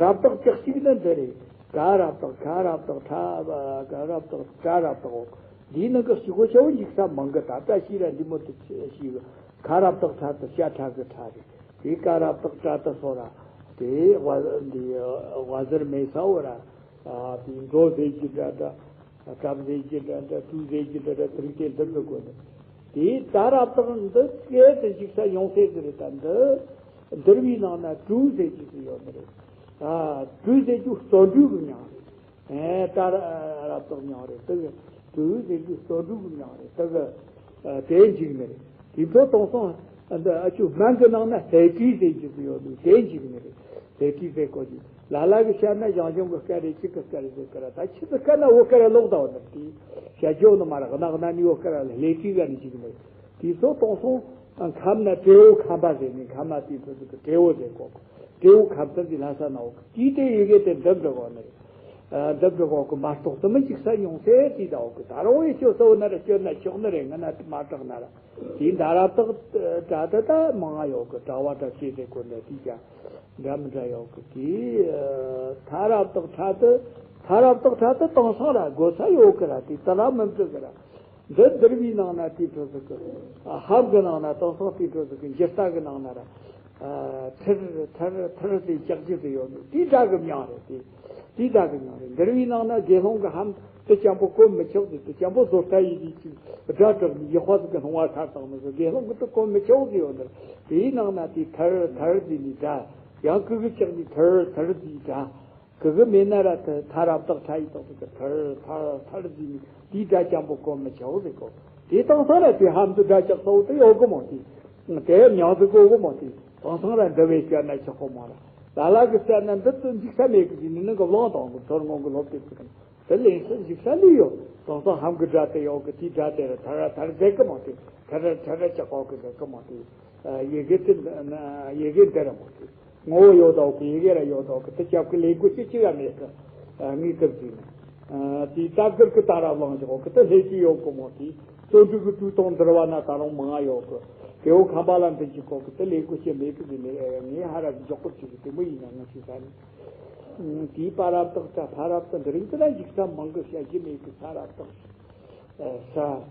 རབ་རྟགས་ཅི་གཅིག་ནི་འདི་རེད། ག་རབ་རྟགས། ཁ་རབ་རྟགས། ཁྲ། ག་རབ་རྟགས། ཏྲ་རབ་རྟགས། འོ། འདིའི་ནང་གི་གཅིག་པོ་ཆ་བོ་འཇིགས་ས་མང་གི། ད་ལྟ་ཤི་ར་འདི་མོ་དུ་ཤི་གི། ཁ་རབ་རྟགས་ཁྲ་དུ་ཤ་ཁྲ་གི་ཁྲ་རེད། དེ་ག་རབ་རྟགས་ཏྲ་དུ་སོ་ར། དེ་ཝ་འདི་ཝ་ཟེར་མེད་ས་བོ་ར། ཨ། དེ་འགྲོ་ཟེར་གྱི་འདྲ་འདྲ། སྐབས་ཟེར་གྱི་འདྲ་འདྲ། དུས་ཟེར་གྱི་འདྲ་འདྲ། དེ་རིགས་དེ་འདི་འདི་དགོས་ནི། དེའི་ད་རབ་རྟགས་འདི་སྐད་དུ་འཇིགས་ས་ཡོང་ས་ཟིག་རེད། ད་འདི་འདིར་བའི་ནང་ན་གྲུ་ཟེར་གྱི་ཟིག་ཡོད་ནི་རེད། ཨ། གྲུ་ཟེར་རྒྱུ་བརྩོན་འགྲུས་ཀྱི་མྱིང་རེད། ཨེ། ད་ར་རབ་རྟགས་མྱིང་རེད། དེ་གི་གྲུ་ཟེར་རྒྱུ་བརྩོན་འགྲུས་ཀྱི་མྱིང་རེད། དེ་གི། ཨ། དེ་འཇིགས་ནི་རེད། དེ་འཕྲོ་དེང་སང་འདི་ཨ་ཆུ་སྨན་གྱི་ནང་ན་ཟས་བྲིས་ཟེར་རྒྱུ་ཟིག་ཡོད་འདུག་དེ་འཇིགས་ནི་རེད། ཟས་བྲིས་ཟེར་གོ་རྒྱུ། ལ་ལ་གི་བཤད་ན་ཞང་ཞུང་གི་སྐད་རེད། གཅིག་གི་སྐད་རེད་ཟེར་གི་ར། ད་ཆི་ཟིག་སྐད་ན་བོད་སྐད་ར་ལོག་ད་བ་ནི་དེ་བཤད་རྒྱུ་ནི་མ་ར། གནའ་གནའ་ནི་བོད་སྐད་ར་ལ་ལས་བྲིས་ག་ནི་འཇིགས་ནི་རེད། དེ་ཚོ་དེང་སང་ཁམས་ན་བྲེ་བོ་ཁམས་པ་ཟེར་ནི། ཁམས་ན་དེ་ཚོ་ཟིག་གི་བྲེ་བོ་ཟེར་གོ་གི། བྲེ་བོ་ཁམས་པ་ཟིག་ལྷ་ས་ན་འོག་གི། དེའི་ཡི་གེ་དེ་འདི་འབྲི་གོ་ནི་རེད། ཨ། འདི་འབྲི་གོ་གི་མ་གཏོགས་དེ་མི་འཇིགས་ས་ཡོང་ས་དེ་ད་འོག་གི། ད་རུང་ཡི་ཆོ་སོ་ན་ར་སྐྱོན་ན་ཆོག་ནི་རེད། ང་ན་མ་དྲག་ན་ར། དེའི་ད་རབ་རྟགས་ཏྲ་དེ་ད་མང་ང་ཡོད་གི། ཏྲ་བ་ཏྲ་ཅེས་ཟེར་གོ་ནི་དེ་ཀྱང་འདྲ་མི་འདྲ་ཡོད་གི། དེའི་ཐ་རབ་རྟགས་ཁྲ་དེ། ཐ་རབ་རྟགས་ཁྲ་དེ་དེང་སང་ར་དགོས་ས་ཡོད་གི་ར། དེ་ད་ར་མི་འདུག་གི་ར། འདི་འདིར་བའི་ནང་ན་དེའི་འཕྲོ་ཟིག་གི། ཨ། ཧམ་གི་ནང་ན་དེང་སང་དེའི་འཕྲོ་ཟིག་གི། འཇིགས་ས་གི་ནང་ན་ར། ཨ། ཐིར་ཐིར་ཐིར་ཟེར་ལྕགས་ཀྱུ་ཟིག་ཡོད་འདུག་དེའི་སྒྲ་གི་མྱིང་རེད་དེ། དེའི་སྒྲ་གི་མྱིང་རེད། འདིར་བའི་ནང་ན་དགེ་སློང་གི་ཧམ་དེ་ཅང་པོ་གོ་མི་ཆོག་ཟེར། དེ་ཅང་པོ་བཟོ་ལྟ་ཡི་གི་ཅིག་སྒྲ་གྲགས་ནས་ཡག་པ་ཟིག་གི་སྣང་བ་ཤར་བཏང་ནི་ཟིག་དགེ་སློང་གི་དེ་གོ་མི་ཆོག་ཟེར་ཡོད་འདིར། དེའི་ནང་ན་དེའི་ཐིར་ཐིར་ཟེར་ནི་སྒྲ། ཡང་ཀུ་གུ་ལྕགས་ནི་ཐིར་ཐིར་ཟེར་སྒྲ། གི་གི་མེད་ན་ར་ཐ་ཐ་རབ་རྟགས་ཁྲ་ཡི་དོག་ཏུ་གི་ཐར་ཐར་ཐར་ཟིན་དེའི་སྒྲ་ཅང་པོ་གོ་མི་ཆོག་ཟེར་གོ། དེ་དང་ས་ར་དེ་ཧམ་དུ་སྒྲ་ལྕགས་ཚ་བོ་དེ་ཡོད་གི་མོ་དེ། དེ་མྱང་ཟིག་གོ་གི་མོ་དེ། དང་སང་ར་འདི་བས་བཤད་ན་ཆོག་གོ་མོ་ར། ལ་ལ་གི་བཤད་ན་འདི་ཚོ་འཇིགས་ས་མེད་གི་ཟིན་ནི་གི་བླང་དང་གི་ཚོར་ངོ་གི་ལོབ་དེ་ཚིག་དེ་ལན་སུ་འཇིགས་ས་ལུས་ཡོད། དང་སང་ཧམ་གི་སྒྲ་དེ་ཡོད་གི། དེའི་སྒྲ་དེ་ར་ཐར་ར་ཐར་ཟེར་གི་མོ་དེ། ཐར་ར་ཐར་ར་ལྕགས་གོ་གི་ཟེར་གི་མོ་དེ། ཡི་གེ་དེ་ཡི་གེ་འདི་ར་མོ་དེ། ངོ་བོ་ཡོད་དོ་གི། ཡི་གེ་ར་ཡོད་དོ་གི། དེ་སྐྱབས་ཀྱི་ལས་འགུལ་ཅི་ཅི་ཡང་མེད་གི། ངས་སྐབས་ཟིན་ན། དེའི་ད་གིར་གི་ད་ར་བླངས་ཀྱི་གོ་གི། དེ་ལྷས་ཀྱི་ཡོད་གི་མོ་དེ། བརྩོན་འགྲུས་ཀྱི་དུས་དང་འདིར་བ་ན་ད་རུང་མང་ང་ཡོད་གི། དེ་བོ་ཁམས་པ་ལ་འདི་ཅི་གོ་གི། དེ་ལས་འགུལ་ཅི་མེད་གི་ཟིན་ནས། ངས་ཧ་ར་འཇོག་གི་ཅིག་གི་དེ་མོ་ཡིན་ན་ང་ཞིག་ས་ནས། དེའི་པ་རབ་རྟགས་ཏྲ་ཕ་རབ་རྟགས་འདི་རིང་དེ་ན་འཇིགས་ས་མང་གི། བཤད་རྒྱུ་མེད་གི། ས་རབ་རྟགས་ས།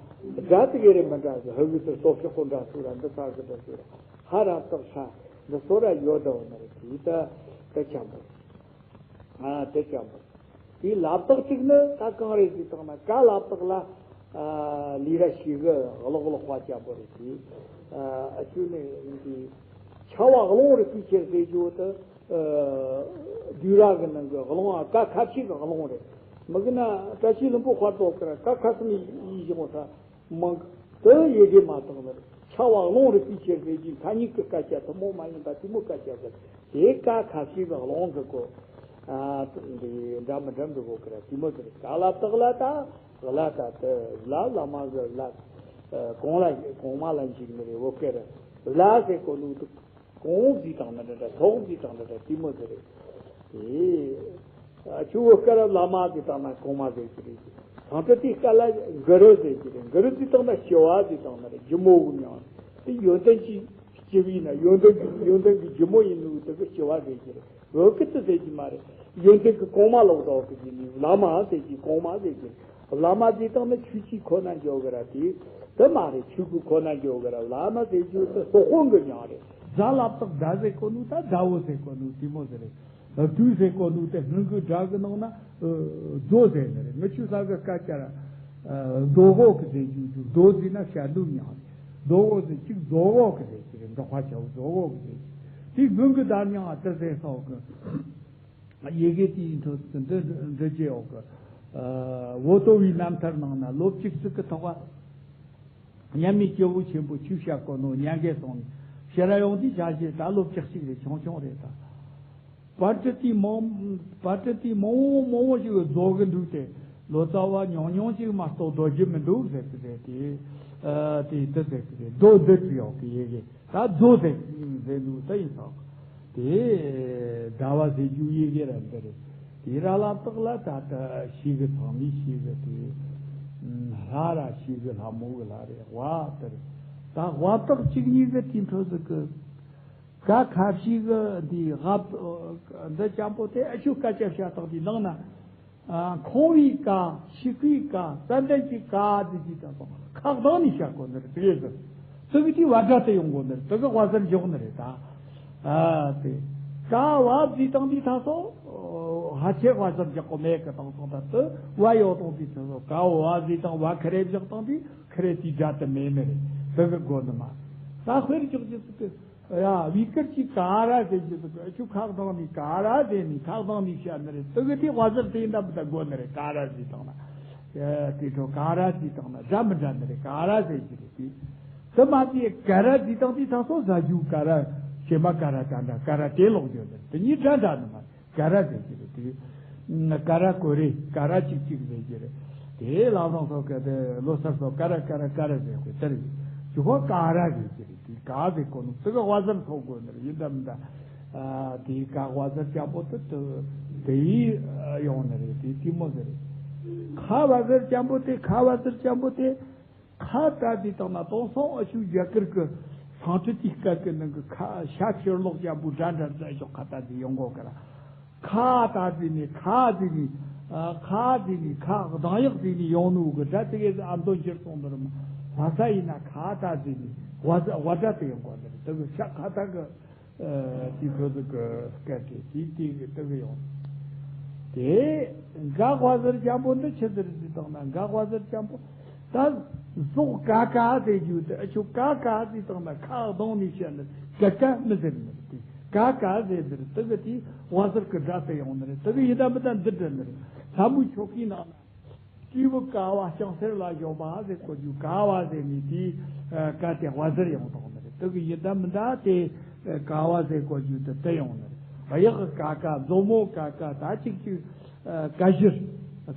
སྒྲ་དེ་ག་རེ་མི་འདྲ་གི། ཧ་གི་དེ་སྟོབས་ཤོག་གོ་འདྲ་ཚུལ་ར་འདི་ས་གི་འདྲ་ཚུལ་ར། ཧ་རབ་རྟགས་ཧྲ། འདི་སོ་ར་ཡོད་དོ་ནི་རེད། དེ་ད་དེ་ཆེན་པོ། ཨ། དེ་ཆེན་པོ། དེའི་ལབ་རྟགས་གཅིག་ནི་ད་གང་རེད་ཟེར་བཏང་ན། ཀ་ལབ་རྟགས་ལ། ཨ། ལི་ར་ཤི་གི་གློག་གློག་པ་ཆེན་པོ་རེད་དེ། ཨ། ཨ་ཆུ་ནི་འདི་ཆ་བ་རླུང་རེད་པའི་ཕྱིར་ཟེར་རྒྱུ་དེ། ཨ། བསྡུས་ར་གི་ནང་གི་རླུང་། ཨ། ཀ་ཁ་ཕྱེད་ཀྱི་རླུང་རེད། མི་གི་ན་བཀྲ་ཤིས་ལྷུན་པོ་དཔར་དོ་ཀ་ར་ཀ་ཁ་གསུམ་ཡིན་བཞག་ས་མང་གི། དེ་ཡི་གེ་མ་དང་ནི་ཆ་བ་རླུང་རེད་པའི་ཕྱིར་ཟེར་གྱི། མཚན་ཉིད་ཀྱི་སྐད་ཆ་ཐུན་མོང་མ་ཡིན་པ་དེ་མོ་སྐད་ཆ་ཟེར། དེ་ཀ་ཁ་ཕྱེད་ཀྱི་རླུང་གི་གོ། ཨ། འདི་འདྲ་མི་འདྲ་འདུག་གོ་ཀ་ར་དེ་མོ་ཟེར། ཀ་ལབ་རྟགས་ལ་ད་ལ་ད་དེ་ལ་ལ་མ་ཟེར་ལ། གོང་ལ་གོང་མ་ལ་འཇིགས་ནི་རེད། བོད་སྐད་ར་ལ་ཟེར་གོ་ནོ་དེ། གོང་ཟེར་བཏང་ན་འདྲ་འདྲ། ཐོག་ཟེར་བཏང་ན་འདྲ་འདྲ། དེ་མོ་ཟེར་རེད། དེ་ཆུ་བོ་སྐད་ར་བླ་མ་ཟེར་བཏང་ན་གོང་མ་ཟེར་གྱི་རེད། གང་ལྟར་དེའི་སྐད་ལ་གུ་རུ་ཟེར་གྱི་རེད། གུ་རུ་ཟེར་བཏང་ན་ཞི་བ་ཟེར་བཏང་ན་རེད། ལྗིད་མོ་གི་མྱིང་། དེ་ཡོན་ཏན་གྱི་ལྕི་བས་ན། ཡོན་ཏན་གྱི་ཡོན་ཏན་གྱི་ལྗིད་མོ་ཡིན་ནོ་དེ་གི་ཞི་བ་ཟེར་གྱི་རེད། བོད་སྐད་དུ་ཟེར་གྱི་མ་རེད། ཡོན་ཏན་གྱི་གོང་མ་ལོག་ཟླ་བ་གི་ཡིན་ནི། བླ་མ་ཟེར་གྱི་གོང་མ་ཟེར་གྱི་རེད། བླ་མ་ཟེར་བཏང་ན་ཆོས་ཀྱི་ཁོ་ན་འཇོག་གི་ར། དེ་དེ་མ་རེད། ཆོས་ཀྱི་ཁོ་ན་འཇོག་གི་ར། བླ་མ་ཟེར་རྒྱུ་དེ་སློབ་དཔོན་གྱི་མྱིང་རེད། ཛ་ལབ་རྟགས་ཛ་ཟེར་གོ་ནོ་ད་ཛ་བོ་ཟེར་གོ་ནོ་དེ་མོ་ཟེར་རེད། དུས་ཟེར་གོ་ནོ་དེ་སྔོན་གྱི་སྒྲ་གི་ནང་ན་རྡོ་ཟེར་ནི་རེད། ངི་ཆོ་ས་གི་སྐད་ཆ་ར། རྡོ་བོ་གི་ཟེར་རྒྱུ་རྒྱུ། རྡོ་ཟེར་ན་བཤད་ལུགས་མྱིང་རེད། རྡོ་བོ་ཟེར་གཅིག་རྡོ་བོ་གི་ཟེར་གྱི་རེད། འབྲོག་པ་ཆ་བོ་རྡོ་བོ་གི་ཟེར་གྱི། དེ་སྔོན་གྱི་སྒྲ་མྱིང་ཨ་ཏི་ཟེར་སོགས་གི། ཡི་གེ་དེའི་འཕྲོ་འདི་འབྲི་རྒྱུ་ཡོད་གི། ཨ། འོ་ཏོ་བའི་རྣམ་ཐར་ནང་ན་ལོ་བཅུ་གཅིག་གི་ཐོག་ལ། མཉམ་མེད་སྐྱེས་བུ་ཆེན་པོ་ཆོས་བཤད་གོ་ནོ་མྱ་ངན་སོང་ནས་ཕྱིར་ར་ཡོང་དུས་བྱ་ཞེས་ད་ལོ་བཅུ་གཅིག་རེད། ཆུང་ཆུང་རེད་ད། པར་སྐྲུན་དེ་མང་པར་སྐྲུན་དེ་མང་བོ་མང་བོ་ཞིག་རྫོགས་གི་འདུག་སྟེ། ལོ་ཙཱ་བ་ཉུང་ཉུང་ཅིག་མ་གཏོགས་འདོད་རྒྱུ་མི་འདུག་ཟེར་གི་རེད་དེ། ཨ། དེ་དེ་ཟེར་གི་རེད། རྡོ་འདི་བྲིས་ཡོད་གི་ཡི་གེ་ད་རྫོ་ཟེར་ཟེར་འདུག་ད་ཡིན་ཙང་། དེ་ཟླ་བ་ཟེར་རྒྱུ་ཡི་གེ་ར་འདི་རེད། དེ་ར་ལ་དག་ལ་ད་ལྟ་ཤེས་གི་ཚང་མས་ཤེས་གི་དེ། ལྷ་ར་ཤེས་གི་ལྷ་མོ་གི་ལྷ་རེད། དབའ་དེ་རེད། ད་དབའ་བཏགས་གཅིག་གཉིས་གི་དེ་འཕྲོ་ཟིག་གི། ཀ་ཁ་ཤས་གི་འདི་དབའ་འདི་ཅན་པོ་དེ་ཨ་ཆུ་ཀ་ཅ་བཤད་སྟངས་དེ་ནང་ན། ཨ། ཁང་བའི་ཀ། ཤི་ཁའི་ཀ། ཙན་དན་གྱི་ཀ་དེ་གྱིས་ད་དང་ཁ་གདངས་ནས་བཤད་དགོས་ནི་རེད། དེ་ཟེར། དེ་གི་དེ་བ་སྒྲ་དེ་ཡོང་དགོས་ནི་རེད། དེ་གི་དབའ་ཟུར་འཇོག་ནི་རེད་ད། ཨ། དེ་ཀ་བ་ཟེར་སྟངས་དེ་ད་སོ་ཧ་ཆེ་དབའ་ཟུར་འཇོག་གོ་མེད་གི། དེང་སང་ད་དེ་བ་ཡོད་སྟངས་དེ་ད་སོ་ཀ་བ་ཟེར་སྟངས་བ་ཁ་རེ་བཞག་སྟངས་དེ་ཁ་རེ་དེ་སྒྲ་དེ་མེད་ནི་རེད། དེ་གི་དགོས་ནི་མ། ད་དཔེར་འཇོག་རྒྱུ་ཟིག་གི། ཡ། བི་ཀར་གྱིས་ཀ་ར་ཟེར་གྱི་འདུག་ཁྱོད་ཁ་གདངས་ནས་ཀ་ར་ཟེར་ནས་ཁ་གདངས་ནས་བཤད་ནི་རེད། དེ་གི་དེ་དབའ་ཟུར་དེ་ཡིན་ད་མི་ད་དགོས་ནི་རེད། ཀ་ར་ཟེར་དང་ན། ཡ། དེ་འཕྲོ་ཀ་ར་ཟེར་དང་ན་སྒྲ་མི་འདྲ་ནི་རེད། ཀ་ར་ཟེར་གྱི་རེད་དེ། དེ་མ་དེ་ཀ་ར་ཟེར་དང་དེ་ད་སོ་ཟ་རྒྱུ་ཀ་ར། བྱེ་མ་ཀ་ར་ད་འདྲ་ཀ་ར་དེ་ལོག་རྒྱུ་ནི་རེད། དེ་གཉིས་སྒྲ་འདྲ་ནི་མ་རེད། ཀ་ར་ཟེར་གྱི་རེད་དེ། ཀ་ར་ཀོ་རེ་ཀ་ར་གཅིག་གཅིག་ཟེར་གྱི་རེད། དེ་ལབ་རང་སོགས་ཀ་དེ་ལོ་སར་སོགས་ཀ་ར་ཀ་ར་ཀ་ར་ཟེར་དགོས་དེ་རེད། ཅི་ཧོ་ཀ་ར་ཟེར་གྱི་རེད། དེ་ཀ་ཟེར་གོ་ནོ་དེ་གི་དབའ་ཟུར་ཐོགས་དགོས་ནི་རེད། ཡིན་ད་མིན་ད། ཨ། དེ་ཀ་དབའ་ཟུར་ཅན་པོ་དེ་དེ་དེ་ཡིས་ཡོང་ནི་རེད། དེ་དེ་མོ་ཟེར་རེད། ཁ་དབའ་ཟུར་ཅན་པོ་དེ་ཁ་དབའ་ཟུར་ཅན་པོ་དེ། ཁ་ད་དེ་དང་ན་དེང་སང་ཨ་ཆུ་རྒྱ་གར་གི་སང་ཁྲི་དེའི་སྐད་གི་ནང་གི་ཁ་ཤ་ཕྱིར་ལོག་ཅན་པོ་འདྲ་འདྲ་འདྲ་ཞོག་ཁ་ད་དེ་ཡོང་གོ་གི་ར། ཁ་ད་དེ་ནི་ཁ་དེ་ནི། ཨ། ཁ་དེ་ནི་ཁ་གདངས་ཡག་དེ་ནི་ཡོང་ནོ་གི་སྒྲ་དེ་གས་ཨ་མདོ་འགྱུར་སོང་ནི་རེད་མ། ལྷ་ས་ཡིན་ན་ཁ་ད་དེ་ནི་དབའ་དབའ་སྒྲ་དེ་ཡོང་གོ་ནི་རེད། དེ་གི་ཤ་ཁ་ད་གི། ཨ། དེའི་ཁོ་ཚོ་གི་སྐད་དེ་དེའི་སྟེང་གི་དེ་གི་ཡོང་། དེ་འགག་དབའ་ཟུར་ཅན་པོ་འདི་ཆི་ཟིག་རེད་ཟེར་དང་ན། འགག་དབའ་ཟུར་ཅན་པོ། ད་ཟོག་ཀ་ཀ་ཟེར་རྒྱུ་དེ་ཨ་ཆུ་ཀ་ཀ་ཟེར་དང་ན་ཁ་གདངས་ནས་བཤད་ན་ཀ་ཀ་མི་ཟེར་ནི་དེ། ཀ་ཀ་ཟེར་ཟེར་དེ་གི་དེ་དབའ་ཟུར་གི་སྒྲ་དེ་ཡོང་ནི་རེད། དེ་གི་ཡིན་ད་མིན་ད་འདི་འདྲ་ནི་རེད། ལྷ་མོའི་ཆོ་གའི་ནང་ན། སྤྲེའུ་ཀ་བ་ལྕང་སེར་ལ་བཞོན་པ་ཟེར་གོ་རྒྱུ་ཀ་བ་ཟེར་ནི་དེ། ཨ། ཀ་དེ་དབའ་ཟུར་ཡོང་དང་ནི་རེད། དེ་གི་ཡིན་ད་མིན་ད་དེ་ཀ་བ་ཟེར་གོ་རྒྱུ་དེ་དེ་ཡོང་ནི་རེད། གཡག་གི་ཀ་ཀ། མཛོ་མོ་ཀ་ཀ། ད་གཅིག་གཅིག་ཨ། ཀ་བཞུར།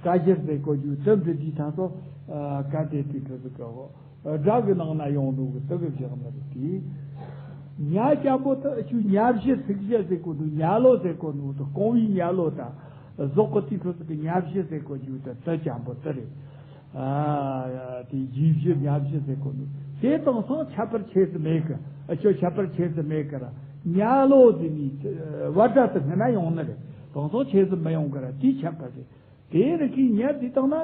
ཀ་བཞུར་ཟེར་གོ་རྒྱུ་དེ་འབྲི་དུས་ད་སོ། ཨ། ཀ་དེ་དེ་འབྲི་དུས་ཀ་བ། སྒྲ་གི་ནང་ན་ཡོང་ནོ་གི་དེ་གི་བཞག་ནི་རེད་དེ། ཉ་ཅན་པོ་དེ་ཨ་ཆུ་ཉ་བཞི་ཚིག་བཞི་ཟེར་གོ་འདུག་ཉ་ལོ་ཟེར་གོ་ནོ་དེ་རྐང་བའི་ཉ་ལོ་ད། ཟོག་གི་དེའི་འཕྲོ་ཚིག་གི་ཉ་བཞི་ཟེར་གོ་རྒྱུ་དེ་དེ་ཅན་པོ་དེ་རེད། ཨ། དེ་ཡི་བཞི་ཉ་བཞི་ཟེར་གོ་ནོ་དེ་དེང་སང་ཁྱད་པར་ཆེ་ཟིག་མེད་གི། ཨ་ཆུ་ཁྱད་པར་ཆེ་ཟིག་མེད་གི་ར། ཉ་ལོ་ཟེར་ནི་བ་སྒྲ་དེ་སྔ་ན་ཡོང་ནི་རེད། དེང་སང་ཆེ་ཟིག་མི་ཡོང་གི་ར། དེའི་ཁྱད་པར་རེད། དེའི་རིགས་ཀྱི་ཉ་དེ་དང་ན་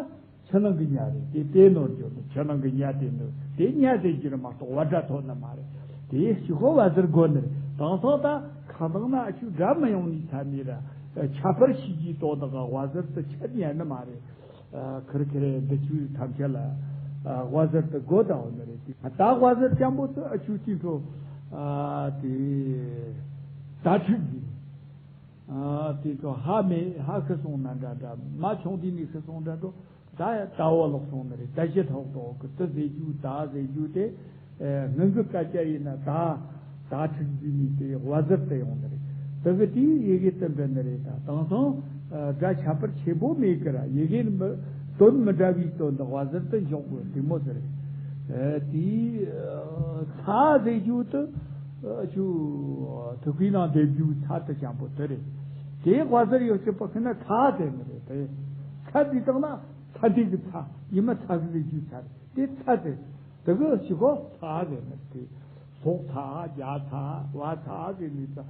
ཕྱི་ནང་གི་ཉ་རེད། དེ་དེ་ནོར་འགྱོ་ནི། ཕྱི་ནང་གི་ཉ་དེ་ནོར་དེ་ཉ་དེ་གྱུར་མ་གཏོགས་བ་སྒྲ་ཐོན་ནི་མ་རེད། དེ་ཕྱི་ཁོ་བ་ཟུར་དགོས་ནི་རེད། དེང་སང་ད་ཁ་ནང་ན་ཨ་ཆུ་སྒྲ་མི་ཡོང་ནི་ཚ་ནི་ར། ཁྱད་པར་ཤེས་ཀྱི་དོ་དག་ག་བ་ཟུར་དུ་ཆད་ཉན་ནི་མ་རེད། ཁིར་ཁིར་འདི་ཆུ་ཐམས་ཅད་ལ་བ་ཟུར་དུ་དགོས་ད་འོ་ནི་རེད། དེ་ད་བ་ཟུར་ཅན་པོ་དུ་ཨ་ཆུ་ཅི་འཕྲོ་དེ་ད་ཁྲིག་གི་ཨ། དེ་ཚོ་ཧ་མེད་ཧ་ཁི་སོང་ན་འདྲ་འདྲ། མ་ཆུང་དུས་ནས་ཁི་སོང་འདྲ་འགྲོ། ད་ད་བོ་ལོག་སོང་ནི་རེད། ད་ཞི་ཐོག་ཐོག་གི་དུ་ཟེར་རྒྱུ་ད་ཟེར་རྒྱུ་དེ། ཨེ། སྔོན་གི་སྐད་ཆ་ཡིན་ན་ད་ད་ཁྲིག་འཛིན་ནི་དེ་བ་ཟུར་དུ་ཡོང་ནི་རེད། དེ་གི་དེའི་ཡི་གེ་དུ་འདྲ་ནི་རེད། ད་དེང་སང་ཨ་སྒྲ་ཁྱད་པར་ཆེན་པོ་མེད་གི་ར། ཡི་གེ་མི་དོན་མི་འདྲ་བའི་དོན་དུ་བ་ཟུར་དུ་འཇོག་དགོས་དེ་མོ་ཟེར། ཨེ། དེའི་ཨ་ཚ་ཟེར་རྒྱུ་དུ། ཨ་ཆུ་ཐུག་པའི་ནང་སྡེབ་རྒྱུ་ཚ་དེ་ཅན་པོ་དེ་རེད། དེའི་དབའ་ཟུར་ཡོད་ཅེས་པ་ཁེ་ན་ཚ་ཟེར་ནི་རེད་དེ། ཚ་དེ་དང་ན་ཚ་འདི་གི་ཚ་ཉི་མ་ཚ་གི་ཟེར་རྒྱུ་ཚ་རེད་དེ། ཚ་ཟེར་དེ་གི་ཞི་གོ་ཚ་ཟེར་ནི་རེད་དེ། ཟོག་ཚ་རྒྱ་ཚ་བ་ཚ་ཟེར་ནི་ཚ་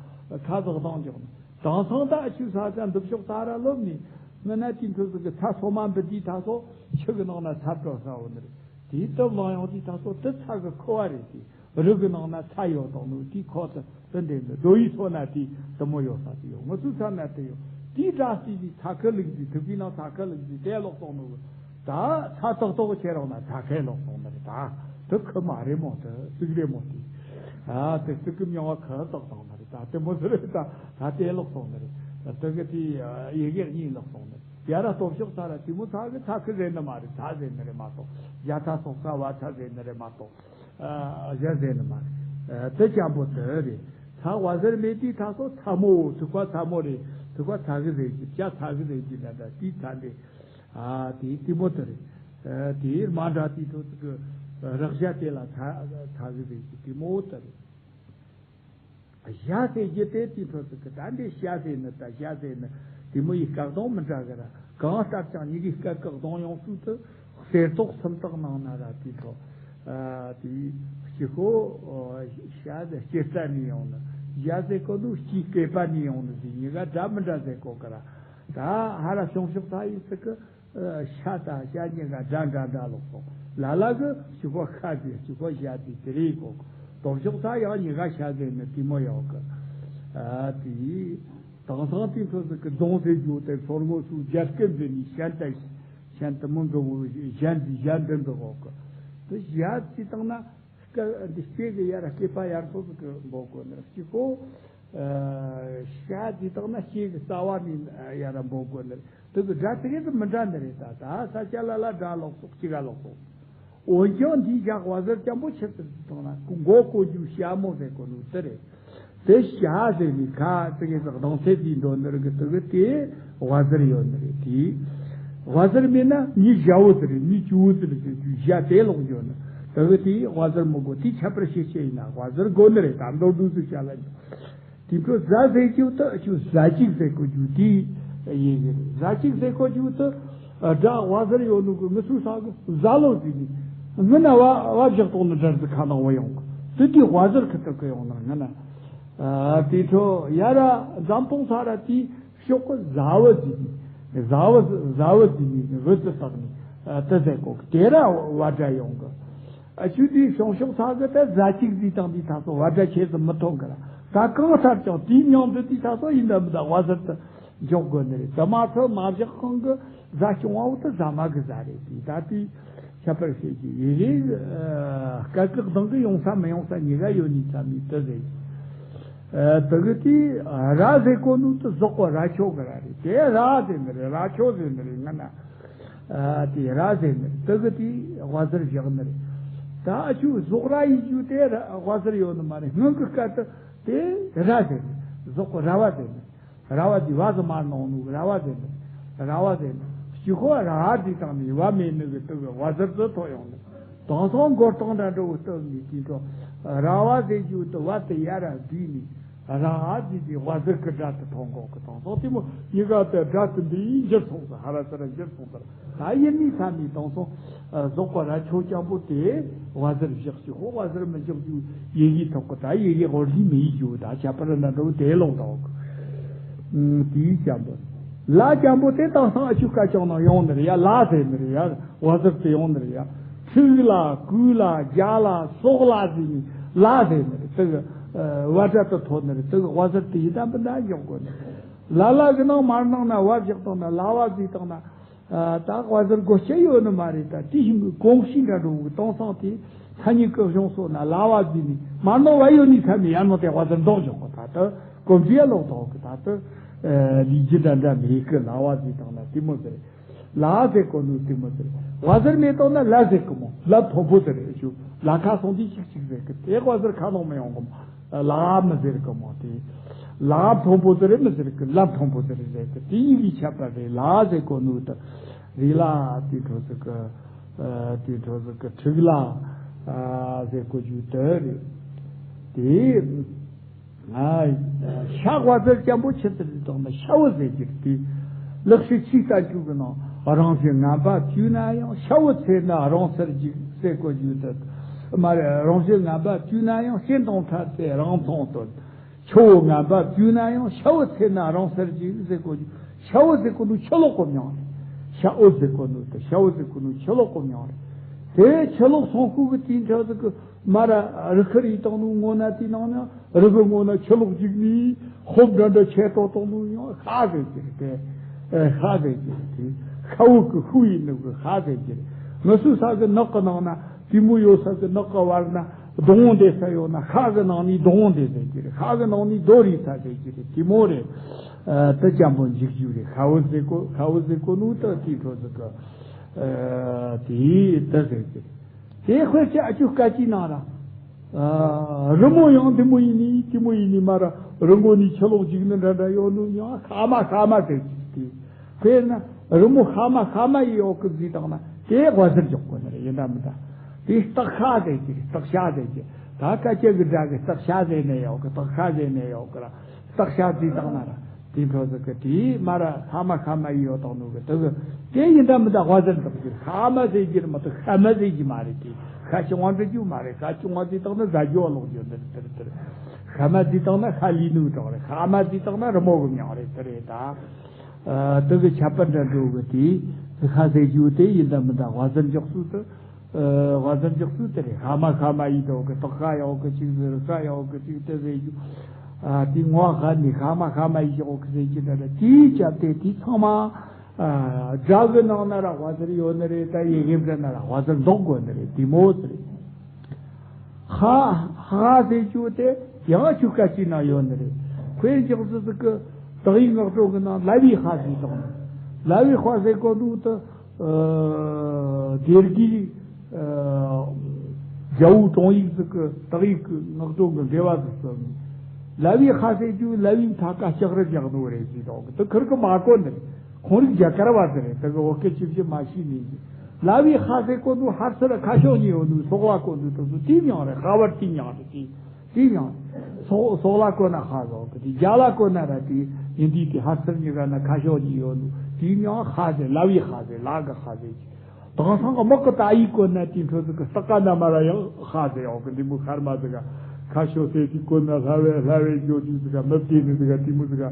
ཚ་ཟོག་དང་འཇོག་ནི། དེང་སང་ད་ཨ་ཆུ་ས་ཚ་འདུབ་ཤོག་ཚ་ར་ལོབ་ནི་ང་ན་དེ་འཕྲོ་ཟིག་གི་ཚ་སོ་མ་འབུད་དེ་ད་སོ་ཆུ་གི་ནང་ན་ཚ་བྲོ་ས་འོ་ནི་རེད། དེའི་སྟབས་ལངས་ཡོང་དུས་ད་སོ་དེ་ཚ་གི་ཁུ་བ་རེད་དེ། རི་གི་ནང་ན་ཚ་ཡོད་དང་ནོ་དེའི་ཁོག་ཏུ་དེ་འདྲའི་འདུག་རྡོ་ཡི་ཚོ་ན་དེ་དེ་མོ་ཡོད་ས་དེ་ཡོད། ང་ཚོའི་ཚ་ན་དེ་ཡོད། དེའི་སྒྲ་སྲིད་དེ་ཚ་ཁུ་ལུག་དེ་ཐུག་པའི་ནང་ཚ་ཁུ་ལུག་དེ་དེ་ལོག་སོང་ནོ། ད་ཚ་ཏག་ཏག་ཁྱེད་རང་ན་ཚ་ཁའི་ལོག་སོང་ནི་རེད་ད། དེ་ཁུ་མ་རེད་མོ་དེ་ཙིག་རེད་མོ་དེ། ཨ་དེ་ཙིག་གི་མྱོང་བ་ཁུ་ཏག་ཏག་ནི་རེད་ད། དེ་མོ་ཟེར་རེད་ད། ད་དེ་ལོག་སོང་ནི་རེད། དེ་གི་དེ་ཡི་གེ་གཉིས་ལོག་སོང་ནི། ཡ་ར་སྟོབས་ཤུགས་ཚ་ར་དེ་མོ་ཚ་གི་ཚ་གི་ཟེར་ནི་མ་རེད། ཚ་ཟེར་ནི་རེད་མ་གཏོགས། ཡ་ཚ་སོག་ཚ་བ་ཚ་ཟེར་ནི་རེད་མ་གཏོགས། ཨ་གཞན་ཟེར་ནི་མ་རེད། ཨ་དེ་ཅན་པོ་དེ་རེད། ཚ་བ་ཟེར་མེད་དེ་ཚ་སོགས་ཚ་མོ་ཐུག་པ་ཚ་མོ་རེད། ཐུག་པ་ཚ་གི་ཟེར་གི་བྱ་ཚ་གི་ཟེར་གི་ན་ད་དེ་ཚ་འདི། ཨ་དེ་དེ་མོ་དེ་རེད། ཨ་དེ་མ་འདྲ་དེ་ཚོ་ཚིག་གི་རག་བྱ་དེ་ལ་ཚ་ཚ་གི་ཟེར་གི་དེ་མོ་དེ་རེད། བྱ་ཟེར་རྒྱུ་དེ་དེ་ཚོ་ཚིག་གི་ད་འདི་བྱ་ཟེར་ནི་ད་བྱ་ཟེར་ནི་དེ་མོ་ཡི་སྐད་གདངས་མི་འདྲ་གི་ར། གང་ལྟར་ཀྱང་གཉིས་ཀའི་སྐད་ཀྱི་གདངས་ཡོང་ཚུལ་དུ་གསེར་ཏོག་སུམ་རྟགས་ནང་ན་ར་དེ་ཚོ། ཨ་དེ་གཅིག་པོ་བྱ་ཟེར་སྐྱེ་རྩ་ནས་ཡོང་ནི། བྱ་ཟེར་གོ་ནི་སྐྱེ་བསྐལ་པ་ནས་ཡོང་ནི་ཟེར། གཉིས་ཀ་འདྲ་མི་འདྲ་ཟེར་གོ་གི་ར། ད་ཧ་ར་བྱུང་ཕྱོགས་ཚ་ཡི་ཚིག་གི་ཨ་བྱ་དང་བྱ་གཉིས་ཀ་འདྲ་འདྲ་འདྲ་ལོག་སོང་། ལ་ལ་གི་གཅིག་པོ་ཤ་ཟེར་གཅིག་པོ་བྱ་ཟེར་དེ་རེད་གོ། སྟོབས་ཤུགས་ཚ་ཡང་གཉིས་ཀ་བྱ་ཟེར་ནི་དེ་མོ་ཡོད་གི། ཨ་དེ་དེང་སང་དེ་ཚོ་ཟིག་གི་གདོང་ཟེར་རྒྱུ་དེ་ཚོར་ངོ་སུ་རྒྱ་སྐད་འདི་ནི་ཤན་ཏ་ཤན་ཏ་མི་འགི་བོ་ཞན་འདི་ཞན་འདི་འདི་གོ་གི། དེ་བྱ་ཅི་བཏང་ན། སྐད་འདི་སྐྱེ་གི་ཡ་ར་སྐྱེ་པ་ཡར་སོ་ཟིག་གི་འབོད་གོ་ནི་རེད། གཅིག་པོ་ཨ་ཤ་འདི་དག་ན་སྐྱེ་གི་རྩ་བ་ནས་ཡ་ར་འབོད་གོ་ནི་རེད། དེ་གི་སྒྲ་དེ་གས་དེ་མི་འདྲ་ནི་རེད། ད་ད་ས་ཆ་ལ་ལ་སྒྲ་ལོག་སོགས་གཅིག་ག་ལོག་སོགས། འོན་ཀྱང་འདིའི་ཞག་བ་ཟེར་ཅན་པོ་ཆི་ཟེར་དང་ན་མགོ་གོ་རྒྱུ་ཞྭ་མོ་ཟེར་གོ་ནོ་དེ་རེད། དེ་བྱ་ཟེར་ནས་ཁ་ཙི་གེ་ཙི་གདངས་ཚད་ཀྱིས་འགྲོ་ནི་རེད་གི། དེ་གི་དེ་བ་ཟེར་ཡོད་ནི་རེད། དེ་བ་ཟེར་མེད་ན་མི་བྱ་བོ་ཟེར་རེད། མི་བྱ་བོ་ཟེར་རེད་ཟེར་རྒྱུ་བྱ་དེ་ལོག་ཡོད་ནི། དེ་གི་དེ་བ་ཟེར་མི་དགོས། དེ་ཁྱད་པར་ཤེས་ཤེས་ཡིན་ན་བ་ཟེར་དགོས་ནི་རེད། ད་མདོར་བསྡུས་སུ་བྱ་ལ་འཇུག་དེ་ཚོ་ཟ་ཟེར་རྒྱུ་དེ་ཆུ་ཟ་ཅིག་ཟེར་གོ་རྒྱུ་དེ་ཡིན་གི་རེད། ཟ་ཅིག་ཟེར་གོ་རྒྱུ་དེ་སྒྲ་བ་ཟེར་ཡོད་ནོ་གི་མི་སུ་ས་གི་ཟ་ལོ་ཟེར་གི། སྔོན་ན་བ་བ་བཞག་གཏོང་ནི་འདྲ་ཟིག་ཁ་ནང་བ་ཡོང་གི། དེ་དེ་བ་ཟེར་གི་ཐུབ་གི་ཡོང་ནི་སྔོན་ན། ཨ་དེ་ཚོ་ཡ་ར་འཛམ་གཏོང་ས་ར་དེའི་ཕྱོགས་གི་ཟ་བ་ཟེར་གི། ཟ་བ་ཟ་བ་ཟེར་གི་བུ་དེ་བཏགས་ནི་དེ་ཟེར་གོ་གི། དེ་ར་བ་སྒྲ་ཡོང་གི། ཨ་ཆུ་དེའི་བྱང་ཕྱོགས་ས་གི་ད་ཟ་ཅིག་ཟེར་དང་དེའི་ཐ་སོ་བ་སྒྲ་ཆེ་ཙམ་མི་ཐོན་གི་ར། ད་གང་ལྟར་ཀྱང་དེའི་མྱིང་འདི་དེའི་ཐ་སོ་ཡིན་ད་མི་ད་བ་ཟེར་དུ་འཇོག་དགོས་ནི་རེད། དེ་མ་ཚད་མ་བཞག་གང་གི་ཟ་སྐྱོང་བ་བོ་དེ་ཟ་མ་གི་ཟ་རེད། དེ་ད་དེའི་ཁྱད་པར་ཤེས་ཀྱི་ཡི་གེ་སྐད་ཀྱི་གདངས་ཀྱི་ཡོང་ས་མི་ཡོང་ས་གཉིས་ཀ་ཡོད་ནི་ཚ་མི་དེ་རེད། ཨ་དེ་གི་དེ་ར་ཟེར་གོ་ནོ་དེ་ཟོག་པོ་ར་ཁྱོ་གི་ར་རེད། དེ་ར་ཟེར་ནི་རེད། ར་ཁྱོ་ཟེར་ནི་རེད། ང་ན། ཨ་དེ་ར་ཟེར་ནི་དེ་གི་དེ་བ་ཟེར་བཞག་ནི་རེད། ད་ཨ་ཆུ་ཟོག་ར་ཡི་རྒྱུ་དེ་ར་བ་ཟེར་ཡོད་ནི་མ་རེད། སྔོན་གི་སྐད་དུ་དེ་ར་ཟེར་ནི། ཟོག་གི་ར་བ་ཟེར་ནི། ར་བ་དེ་བ་ཟེར་མ་ནོང་ནུ་ར་བ་ཟེར་ནི། ར་བ་ཟེར་ནི། གཅིག་ཁོ་ར་དེ་དང་ནི་བ་མེད་ནི་གི་དེ་གི་བ་ཟེར་དུ་ཐོ་ཡོང་ནི། དེང་སང་མགོ་སྟོང་འདྲ་འགྲོ་བའི་སྟོབས་ནི་དེ་ཚོ་ར་བ་ཟེར་རྒྱུ་དེ་བ་དེ་ཡ་ར་བསྡུས་ནི། ར་ཨ་ཙི་ཙི་བ་ཟེར་གི་སྒྲ་དེ་ཐོན་གོ་གི། དེང་སང་དེ་མོ་གཉིས་ཀ་དེ་སྒྲ་དེ་འདི་འགྱུར་སོང་ཟེར། ཧ་ར་ས་ར་འགྱུར་སོང་ཟེར། ད་ཡིན་ནི་ས་ནི་དེང་སང་ཟོག་པོ་ར་ཁྱོ་རྐྱང་པོ་དེ་བ་ཟེར་བཞག་ཅིག་ཧོ་བ་ཟེར་མི་འཇོག་རྒྱུ་ཡི་གེ་ཐོག་གི་ད་ཡི་གེ་ཧོར་ལི་མི་ཡི་རྒྱུ་ད་ཁྱད་པར་ན་འགྲོ་དེ་ལོག་དོག་དེའི་རྐྱང་པོ། ལ་རྐྱང་པོ་དེ་དེང་སང་ཨ་ཆུ་སྐད་ཀྱང་ནང་ཡོང་ནི་རེད་ཡ། ལ་ཟེར་ནི་རེད་ཡ། བ་ཟེར་དེ་ཡོང་ནི་རེད་ཡ། ཕྲུག་ལ་གུ་ལ་རྒྱ་ལ་སོག་ལ་ཟེར་ནི་ལ་ཟེར་ནི་རེད། དེ་གི་བ་སྒྲ་དེ་ཐོན་ནི་རེད། དེ་གི་བ་ཟེར་དེ་ཡི་དམ་པོ་ན་འཇོག་དགོས་ནི། ལ་ལ་གི་ནང་མར་ནང་ན་བ་བཞག་བཏང་ན་ལ་བ་ཟེར་བཏང་ན། ཨ་ད་བ་ཟེར་དགོས་ཆེ་ཡོད་ནི་མ་རེད། ད་དེ་བཞིན་གྱི་གོང་བཞིན་འདྲ་འགྲོ་གི་དེང་སང་དེ་ཐ་སྙད་ཀྱི་གཞུང་སོགས་ན་ལ་བ་ཟེར་ནི་མ་ནོར་བ་ཡོད་ནི་ཁ་མི་ཡར་ནོར་དེ་བ་ཟེར་འདོགས་འཇོག་གི། ད་ལྟ་གོམས་འདྲིས་ལོག་དོག་གི། ད་ལྟ་ཨ་ལི་ཇི་འདྲ་འདྲ་མེད་གི། ལ་བ་ཟེར་དང་ན་དེ་མོ་ཟེར། ལ་ཟེར་གོ་ནོ་དེ་མོ་ཟེར། བ་ཟེར་མེད་དང་ན་ལ་ཟེར་གི་མོ། ལ་མཐོན་པོ་ཟེར་རེད་ཞུ། ལ་ཁ་སོང་དེ་ཅིག་ཅིག་ཟེར་གི། དེ་བ་ཟེར་ཁ་ནང་མི་ཡོང་གི་མོ། ལ་མི་ཟེར་གི་མོ་དེ། ལ་མཐོན་པོ་ཟེར་རེད་མི་ཟེར་གི། ལ་མཐོན་པོ་ཟེར་རེད་ཟེར་གི། དེ་གཉིས་ཀྱི་ཁྱད་པར་རེད། ལ་ཟེར་གོ་ནོ་དེ་རི་ལ་དེ་འཕྲོ་ཟེར་གི། ཨ་དེ་འཕྲོ་ཟེར་གི་ཕྲུག་ལ་ཨ་ཟེར་གོ་རྒྱུ་དེ་རེད། དེ་ཨ་ཤ་བ་ཟེར་རྐྱང་པོ་ཆི་ཟེར་དེ་དང་ན་ཤ་བོ་ཟེར་གི་རེད། དེ་ལེགས་བཤད་ཆོས་ལྟ་རྒྱུ་གི་ནང་རང་བཞིན་ངན་པ་བཅུ་ན་ཡང་ཤ་བོ་ཚེ་ན་རང་སར་འཇིག་ཟེར་གོ་རྒྱུ་དེ། མ་རེད། རང་བཞིན་ངན་པ་བཅུ་ན་ཡང་ཤིན་ཏུ་ཐར་ཏེ་རང་མཚང་སྟོན། ཆུ་བོ་ངན་པ་བཅུ་ན་ཡང་ཤ་བོ་ཚེ་ན་རང་སར་འཇིག་ཟེར་གོ་རྒྱུ། ཤ་བོ་ཟེར་གོ་ནོ་ཆུ་ལོག་གོ་མྱོང་རེད། ཤ་བོ་ཟེར་གོ་ནོ་དེ་ཤ་བོ་ཟེར་གོ་ནོ་ཆུ་ལོག་གོ་མྱོང་རེད། དེ་ཆུ་ལོག་སོང་ཁུ་གི་དེའི་འཕྲོ་ཟེར་གི་མ་ར་རི་ཁུ་རི་བཏང་ནོ་སྔོ་ན་དེའི་ནང་ན་རི་གི་སྔོ་ན་ཆུ་ལོག་འཇིག་ནི་ཧོབ་འདྲ་འདྲ་ཆེ་ཏོག་ཏོག་ནོ་ཡང་ཤ་ཟེར་གི་རེད། དེ་ཤ་ཟེར་གི་རེད། དེ་ཤ་བོ་གི་ཤུ་ཡིན་ནོ་གི་ཤ་ཟེར་གི་རེད། ང་སུ་ས་གི་ནགས་གི་ནང་ན་དེ་མོ་ཡོད་ས་གི་ནགས་གི་བར་ན། སྡོང་བོ་འདེབས་ས་ཡོད་ན་ཤ་གི་ནང་ནས་སྡོང་བོ་འདེབས་ཟེར་གྱི་རེད། ཤ་གི་ནང་ནས་རྡོ་རིལ་ས་ཟེར་གྱི་རེད། དེ་མོ་རེད། ཨ། དེ་ཅན་པོ་འཇིག་རྒྱུ་རེད། ཤ་བོ་ཟེར་གོ་ཤ་བོ་ཟེར་གོ་ནོ་དེ་དེའི་འཕྲོ་ཟིག་གི། ཨ། དེ་དེ་ཟེར་གྱི་རེད། དེ་དཔེར་ཆ་ཨ་ཆུ་སྐད་ཅིག་ནང་ར། ཨ། རི་མོ་ཡང་དེ་མོ་ཡིན་ནི་དེ་མོ་ཡིན་ནི་མ་ར། རི་མགོ་ནས་ཆུ་ལོག་འཇིག་ནི་འདྲ་འདྲ་ཡོད་ནོ་ཡང་ཤ་མ་ཤ་མ་ཟེར་གྱི་རེད། དེ། དཔེར་ན་རི་མོ་ཤ་མ་ཤ་མ་ཡི་འོག་གི་བརྫིས་བཏང་ན་དེ་དབའ་ཟུར་འཇོག་དགོས་ནི་རེད། ཡིན་འདྲ་མིན་འདྲ། དེ་སྟག་ཤ་ཟེར་གྱི་རེད། སྟག་ཤ་ཟེར་གྱི། ད་སྐད་ཆ་གི་སྒྲ་གི་སྟག་ཤ་ཟེར་ནས་ཡོད་གི། སྟག་ཤ་ཟེར་ནས་ཡོད་གི་ར། སྟག་ཤ་བརྫིས་བཏང་ན་ར། དེའི་འཕྲོ་ཟིག་གི་དེ་མ་ར་ཤ་མ་ཤ་མ་ཡི་ཡོད་བཏང་ནོ་གི་དེ་གི། དེ་ཡིན་འདྲ་མིན་འདྲ་དབའ་ཟུར་འཇོག་གི། ཤ་མ་ཟེར་གྱི་རེད་མ་གཏོགས་ཤ་མ་ཟེར་གྱི་མ་རེད། དེ་ཤ་ཆུང་བ་འབྲི་རྒྱུ་མ་རེད། ཤ་ཆུང་བ་བརྫིས་བཏང་ན་ཟ་རྒྱུ་བ་ལོག་རྒྱུ་འདིར་དེར་དེར། ཤ་མ་བརྫིས་བཏང་ན་ཤ་ལུས་ནོ་གྲོགས་རེད། ཤ་མ་བརྫིས་བཏང་ན་རི་མོ་གི་མྱིང་རེད། དེ་རེད་ད། ཨ། དེ་གི་ཁྱད་པར་འདྲ་འགྲོ་གི། དེ་ཤ་ཟེར་རྒྱུ་དེ་ཡིན་འདྲ་མིན་འདྲ་དབའ་ཟུར་འཇོག་ཚུལ་དེ། ཨ། དབའ་ཟུར་འཇོག་ཚུལ་དེ་རེད། ཤ་མ་ཤ་མ་ཡི་འོག་གི། སྟག་ཤ་ཡི་འོག་གི་གཅིག་ཟེར། རི་ཤ་ཡི་འོག་གི་གཅིག་དེ་ཟེར་རྒྱུ། ཨ། དེ་ངོ་ཤ་ནི་ཤ་མ་ཤ་མ་ཡི་འོག་གི་ཟེར་གྱི་འདྲ་འདྲ། དེའི་སྐབས་དེ་དེ་ཚང་མ། ཨ། སྒྲ་གི་ནང་ན་ར་དབའ་ཟུར་ཡོད་ནི་རེད། ད་ཡི་གེ་འབྲི་ན་ར་དབའ་ཟུར་འདོགས་དགོས་ནི་རེད། དེ་མོ་ཟེར་རེད། ཤ། ཤ་ཟེར་རྒྱུ་དེ་ཡང་ཆུ་སྐད་ཅིག་ནང་ཡོད་ནི་རེད། དཔེར་འཇོག་ཚུལ་ཟིག་གི། དག་ཡིག་ངག་སྒྲོན་གི་ནང་ལ་བའི་ཤ་ཟེར་བཏང་ནི། ལ་བའི་ཤ་ཟེར་གོ་ནོ་དེ། ཨ། སྡེ་དགེའི། ཨ། རྒྱལ་པོའི་དྲུང་ཡིག་ཟིག་གི་དག་ཡིག་གི་ངག་སྒྲོན་གི་འགྲེལ་པ་ཟིག་བརྩམས་ནས། ལ་བའི་ཤ་ཟེར་རྒྱུ་ལ་བའི་མཐའ་ཀ་ལྕགས་རི་བཞག་ནོ་རེད་ཟེར་བཏང་གི། དེ་ཁིར་གི་མ་གོ་ནི་རེད། ཁོང་རིགས་རྒྱ་གར་བ་ཟིག་རེད། དེ་གི་བོད་སྐད་ཆི་ཆི་མ་ཤེས་ནི་ཟིག། ལ་བའི་ཤ་ཟེར་གོ་ནོ་ཧར་ཚུར་ཁ་ཕྱོགས་གཉིས་ཡོད་ནོ་སོག་ལ་གོ་ནོ་དེ་ཚོ་དེའི་མྱིང་རེད། ཤ་བར་དེའི་མྱིང་རེད། དེ། དེའི་མྱིང་། སོག་སོག་ལ་གོ་ན་ཤ་ཟེར་གི། དེ་རྒྱ་ལ་གོ་ན་ར་དེ་ཡིན་དུས་དེ་ཧར་ཚུར་གཉིས་ཀ་ན་ཁ་ཕྱོགས་གཉིས་ཡོད་ནོ། དེའི་མྱིང་ཤ་ཟེར། ལ་བའི་ཤ་ཟེར། ལ་གི་ཤ་ཟེར་གི། དེང་སང་གི་དམག་གི་ཏ་ཡིག་གོ་ན་དེའི་འཕྲོ་ཟིག་གི་སྟག་ཀ་ན་མ་ར་ཡང་ཤ་ཟེར་ཡོད་གི། འདི་མོ་ཤར་མ་ཟིག་ག་ཁ་ཕྱོགས་ཟེར་དེ་གོ་ན་ལྷ་བའི་ལྷ་བའི་འཇོ་དུས་ཟིག་ག་མི་བདེ་ནི་ཟིག་ག་དེ་མོ་ཟིག་ག་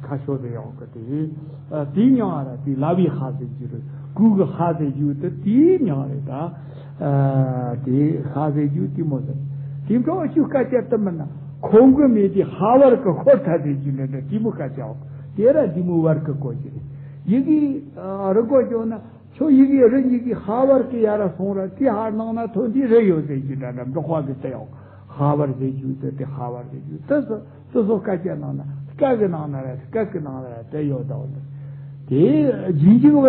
ཁ་ཕྱོགས་ཟེར་ཡོད་གི། དེ། ཨ། དེའི་མྱིང་ང་ར་དེ་ལ་བའི་ཤ་ཟེར་གྱི་རེད། གོས་གི་ཤ་ཟེར་རྒྱུ་དེ་དེའི་མྱིང་རེད་ད། ཨ། དེ་ཤ་ཟེར་རྒྱུ་དེ་མོ་ཟེར། དེ་འཕྲོ་ཨ་ཆུ་སྐད་ཆ་དེ་མིན་ན་ཁོང་གི་མེད་དེ་ཤ་བར་གི་ཤོར་ཐལ་ཟེར་རྒྱུ་འདྲ་འདྲ་དེ་མོ་སྐད་ཆ་འོག་དེ་ར་དེ་མོ་བར་གི་གོ་གི་རེད། ཡི་གེ། ཨ། རི་གོ་བཅོ་ན། ཁྱོད་ཡི་གེ་རི་གཉིས་ཀྱི་ཤ་བར་གི་ཡར་ར་སོང་ར། དེ་ཧར་ནང་ན་ཐོན་དུས་རི་ཡོད་ཟེར་གྱི་འདྲ་འདྲ། འབྲོག་པ་གི་དེ་ཡང་ཤ་བར་ཟེར་རྒྱུ་དེ། དེ་ཤ་བར་ཟེར་རྒྱུ་དེ་སོ་སོ་སོ་སྐད་ཆ་ནང་ན། སྐད་གི་ནང་ན་ར་སྐད་གི་ནང་ན་ར་དེ་ཡོད་དོ། དེ་རྗེས་འཇུག་བ།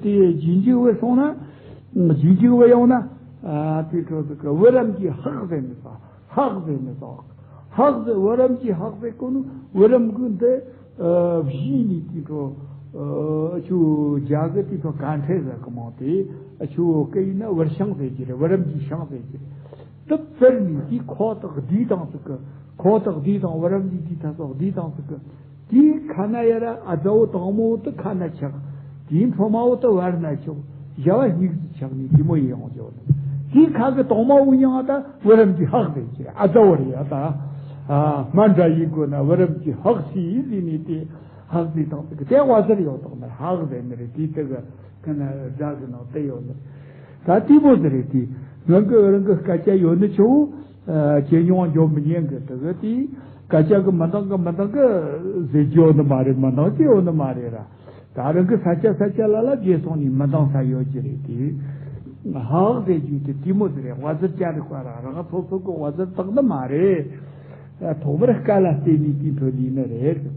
དེ་རྗེས་འཇུག་བ་སོང་ན། རྗེས་འཇུག་བ་ཡོང་ན། ཨ། དེ་འཕྲོ་ཟིག་གི་བུ་རམ་གྱི་ཧག་ཟེར་ནི་ས། ཧག་ཟེར་ནི་ས། ཧག་ཟེར། བུ་རམ་གྱི་ཧག་ཟེར་གོ་ནོ། བུ་རམ་གི་འདི། ཨ། བཞི་ནི་དེ་འཕྲོ། ཨ། ཆུ་རྒྱ་གི་དེ་འཕྲོ་ཀན་ཁྲེ་ཟེར་གི་མོ། དེ་ཆུ་སྐད་ཡིན་ན་བུར་ཤང་ཟེར་གྱི་རེད། བུ་རམ་གྱི་ཤང་ཟེར་གྱི་རེད། དེ་བཙིར་ནས་དེ་ཁོག་ཏུ་བསྡུས་བཏང་ཟིག་གི། ཁོག་ཏུ་བསྡུས་བཏང་། བུ་རམ་གྱི་དེ་ཐ་སོགས་བསྡུས་བཏང་ཟིག་གི། དེའི་ཁ་ན་ཡ་ར་ཨ་ཛ་བོ་དང་མོ་དེ་ཁ་ན་ཆགས། དེའི་མཐོ་མ་བོ་དེ་བར་ན་ཆགས། བྱ་བ་སྙིགས་སུ་ཆགས་ནས་དེ་མོ་ཡི་ཡོང་ཆོག་ནི། དེའི་ཁ་གི་དང་མ་བོ་ཡང་ད་བུ་རམ་གྱི་ཧག་ཟེར་གྱི་རེད། ཨ་ཛ་བོ་རེད་ཡ་ད། ཨ། སྨན་འདྲ་ཡིན་དགོས་ན་བུ་རམ་གྱི་ཧག་ཟེར་ཟེར་ནས་དེ་ཧག་ཟེར་བཏང་ཟིག་གི། དེ་དབའ་ཟུར་ཡོད་དོ་ནི། ཧག་ཟེར་ནི་རེད། དེ་དེ་གི་ཁ་ན་སྒྲ་གི་ནང་དེ་ཡོད་ནི། ད་དེ་མོ་ཟིག་རེད། དེ་རང་གི་རང་གི་སྐད་ཆ་ཡོད་ནི་ཆོག་ཨ། ཇེ་ཉུང་འགྱོ་མི་ཉན་གི། དེ་གི་དེ་སྐད་ཆ་གི་མི་འདང་གི་མི་འདང་གི་ཟེར་རྒྱུ་ཡོད་ནི་མ་རེད། མི་འདང་རྒྱུ་ཡོད་ནི་མ་རེད་ར། ད་རང་གི་ས་ཆ་ས་ཆ་ལ་ལ་བརྗེ་སོང་ནས་མི་འདང་ས་ཡོད་ཀྱི་རེད། དེ་ཧག་ཟེར་རྒྱུ་དེ་དེ་མོ་ཟིག་རེད། དབའ་ཟུར་ཅན་རིག་པ་ར་རང་སོ་སོ་གི་དབའ་ཟུར་བཏགས་ནི་མ་རེད། ཐོག་མར་སྐད་ལ་བརྟེན་ནས་དེའི་འཕྲོ་ལུས་ནི་རེད།